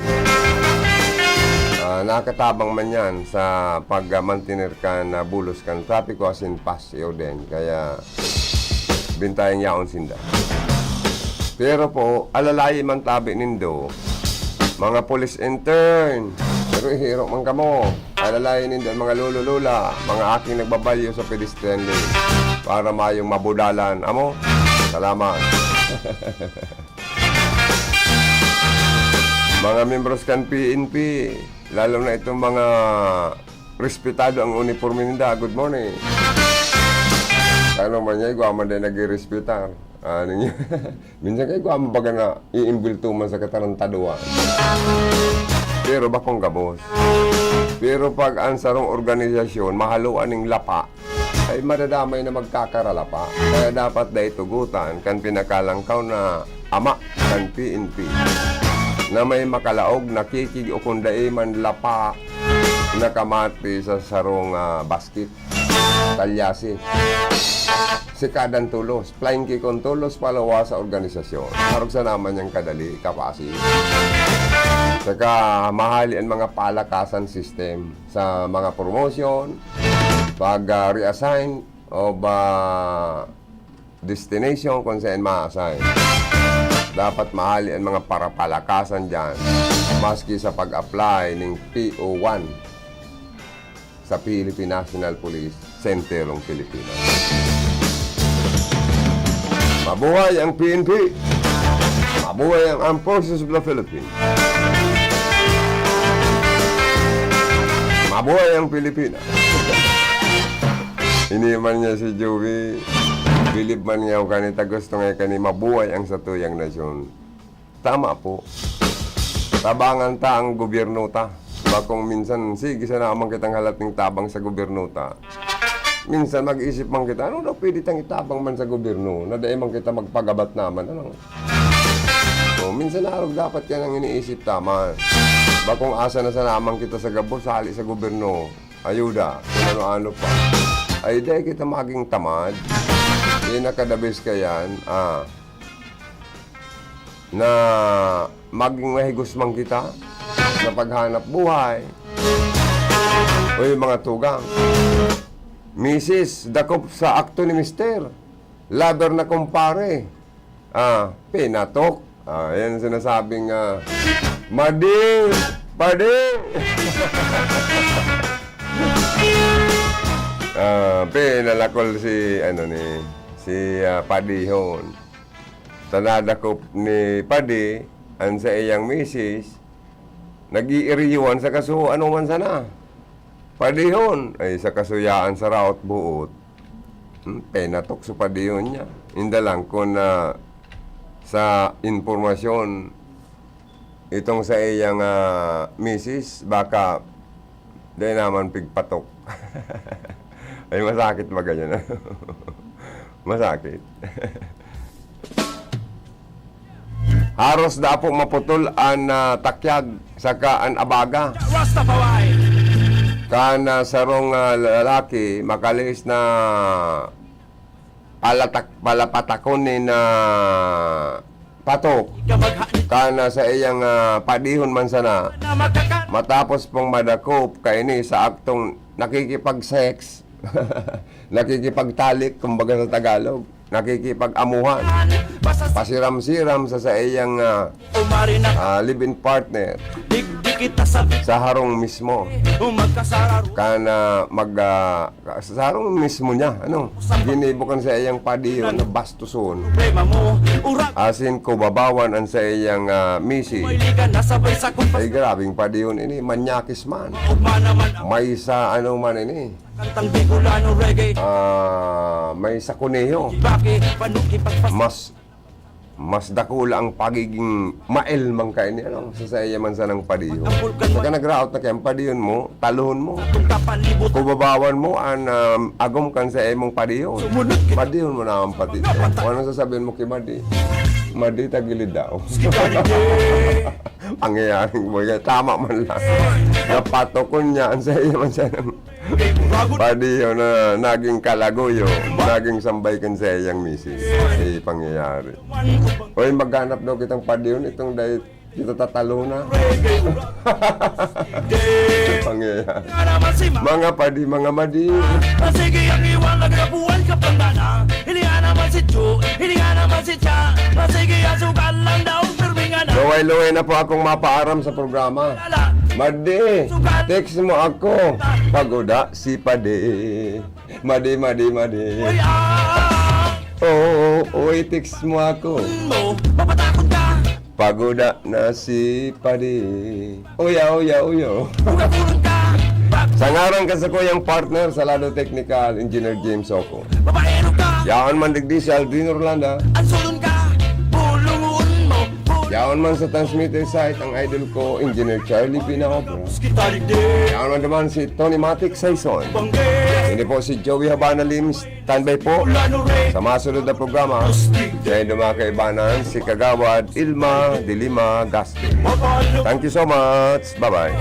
Ah, nakatabang man yan sa pag-mantener kan bulos kan trapiko asin paz y orden. Kaya, bintayang yaon sinda. Pero po, alalayi man tabi nindo, mga police intern, pero ihiro man kamo. Alalayi nindo ang mga lolo-lola, mga aking nagbabalyo sa pedestrian lane para mayong mabudalan. Amo? Salamat. Mga membros kan P N P, lalo na itong mga respetado ang uniporme ninda. Good morning. Ano man niya, igwa man din nagre-respetar. Ano niya? Minsan kayo, igwa man baga na iimbulto man sa katarantaduan. Pero bakong gabos. Pero pag ang sarong organisasyon, mahaluan ning lapa, ay madadamay na magkakaralapa. Kaya dapat dai tugutan kan pinakalangkaw na ama kan P N P na may makalaog na kikig o kung dai man lapa na kamati sa sarong, ah, basket. Talyasi. Sikadan tolos, flying kick on tolos, palawa sa organisasyon. Arog sa naman niyang kadali, kapasi. Saka mahali ang mga palakasan system sa mga promotion, pag, ah, reassign o ba destination kung saan ma-assign. Dapat mahali ang mga parapalakasan dyan, maski sa pag-apply ning P O one sa Philippine National Police sa enterong Pilipinas. Mabuhay ang P N P! Mabuhay ang Armed Forces of the Philippines! Mabuhay ang Pilipinas! Ini man niya si Joey, bilib man niya ako kanita, gusto nga kani mabuhay ang satuyang nasyon. Tama po. Tabangan ta ang gobyerno ta. Bakong minsan, sige, sana man kitang halat ning tabang sa gobyerno ta. Minsan mag-isip man kita, ano daw pwede tang itabang man sa gobyerno na dai man kita magpagabat naman, ano? O, minsan arog dapat yan ang iniisip ta man. Bakong asa na sana man kita sa gabos, hali sa gobyerno, ayuda, kung ano-ano pa. Ay, dai kita maging tamad. Yan ang kadabis kayan, ah. Na maging mahigos man kita na paghanap buhay. Uy, mga tugang. Misis, dakop sa akto ni Mister. Lover na kumpare. Ah, pinatok. Ah, yan sinasabing, ah, madi, padi. Ah, pinalakol si, ano ni, si, ah, Padihon. Sa nadakop ni Padi, an saiyang misis, nag-iiriyuhan sa kaso, ano man sana. Padihon, ay sa kasuyaan sa raot buot. Hmm, penatok sa padihon niya. Inda lang kun, ah, sa impormasyon, itong sa iyang, ah, misis, baka dai naman pigpatok. Ay, masakit ba ganyan? Masakit. Haros dapo maputol an, ah, takyag saka an abaga. Rastafari. Kan, ah, sarong, ah, lalaki makalihis na palatak-, palapatakon ni na patok. Kan, ah, sa iyang, ah, padihon man sana. Matapos pong madakop kaini sa aktong nakikipag-sex, nakikipagtalik, kumbaga sa Tagalog, nakikipag-amuhan, pasiram-siram sa saiyang, ah, ah, live-in partner. Sa harong mismo. Kan, ah, mag, ah, sa harong mismo niya, ano, ginibo kan saiyang padiyon na bastuson. Asin kubabawan an saiyang, ah, misis. Ay, grabing padiyon ini, manyakis man. May sa ano man ini. Ah, may sa kuneho. Mas, mas dakula ang pagiging mael man kaini, ano, sa saiya man sanang padiyon. Saka nagraot na kaya ang padiyon mo, taluhon mo. Kubabawan mo an, um, agom kan sa imong padiyon. Padihon mo naman pati. Kung anong sasabihin mo kay Madi? Madi, tagilid daw. Pangyayaring mo yan. Tama man lang. Napatukon niya ang sa iya man siya ng padiyon na naging kalaguyo, naging sambay kan sa iyang misis. Eh, pangyayari. Oy, maghanap daw kitang padiyon, itong dahil kita tatalo na. Pangyayari. Mga padi, mga madi. Sige ang iwan, nagkapuan ka pang dana. Hilingan naman si Chu, hilingan naman si Cha. Sige, asukan lang daw, pirmi nga na. Luway-luway na po akong mapaaram sa programa. Madi, text mo ako. Paguda si Padi. Madi, madi, madi. Oy, ah! Oo, oy, text mo ako. Mo, mapatakon ka. Paguda na si Padi. Uya, uya, uyo. Ugakulon ka. Pag Sa ngaran kan sakuyang partner sa lado teknikal, Engineer James Oco. Babaero ka. Yaon man digdi si Aldrin Orlando. Ang sulon ka. Pulungon mo. Pul- Yaon man sa transmitter site ang idol ko, Engineer Charlie Pinaobra. Kita digdi. Yaon man naman si Tony Matic Saison. Bangge. Ini po si Joey Habana Lims. Standby po sa masunod na programa. Sa inyong mga kaibanan, si Kagawad Ilma de Lima Gaspi. Thank you so much. Bye-bye.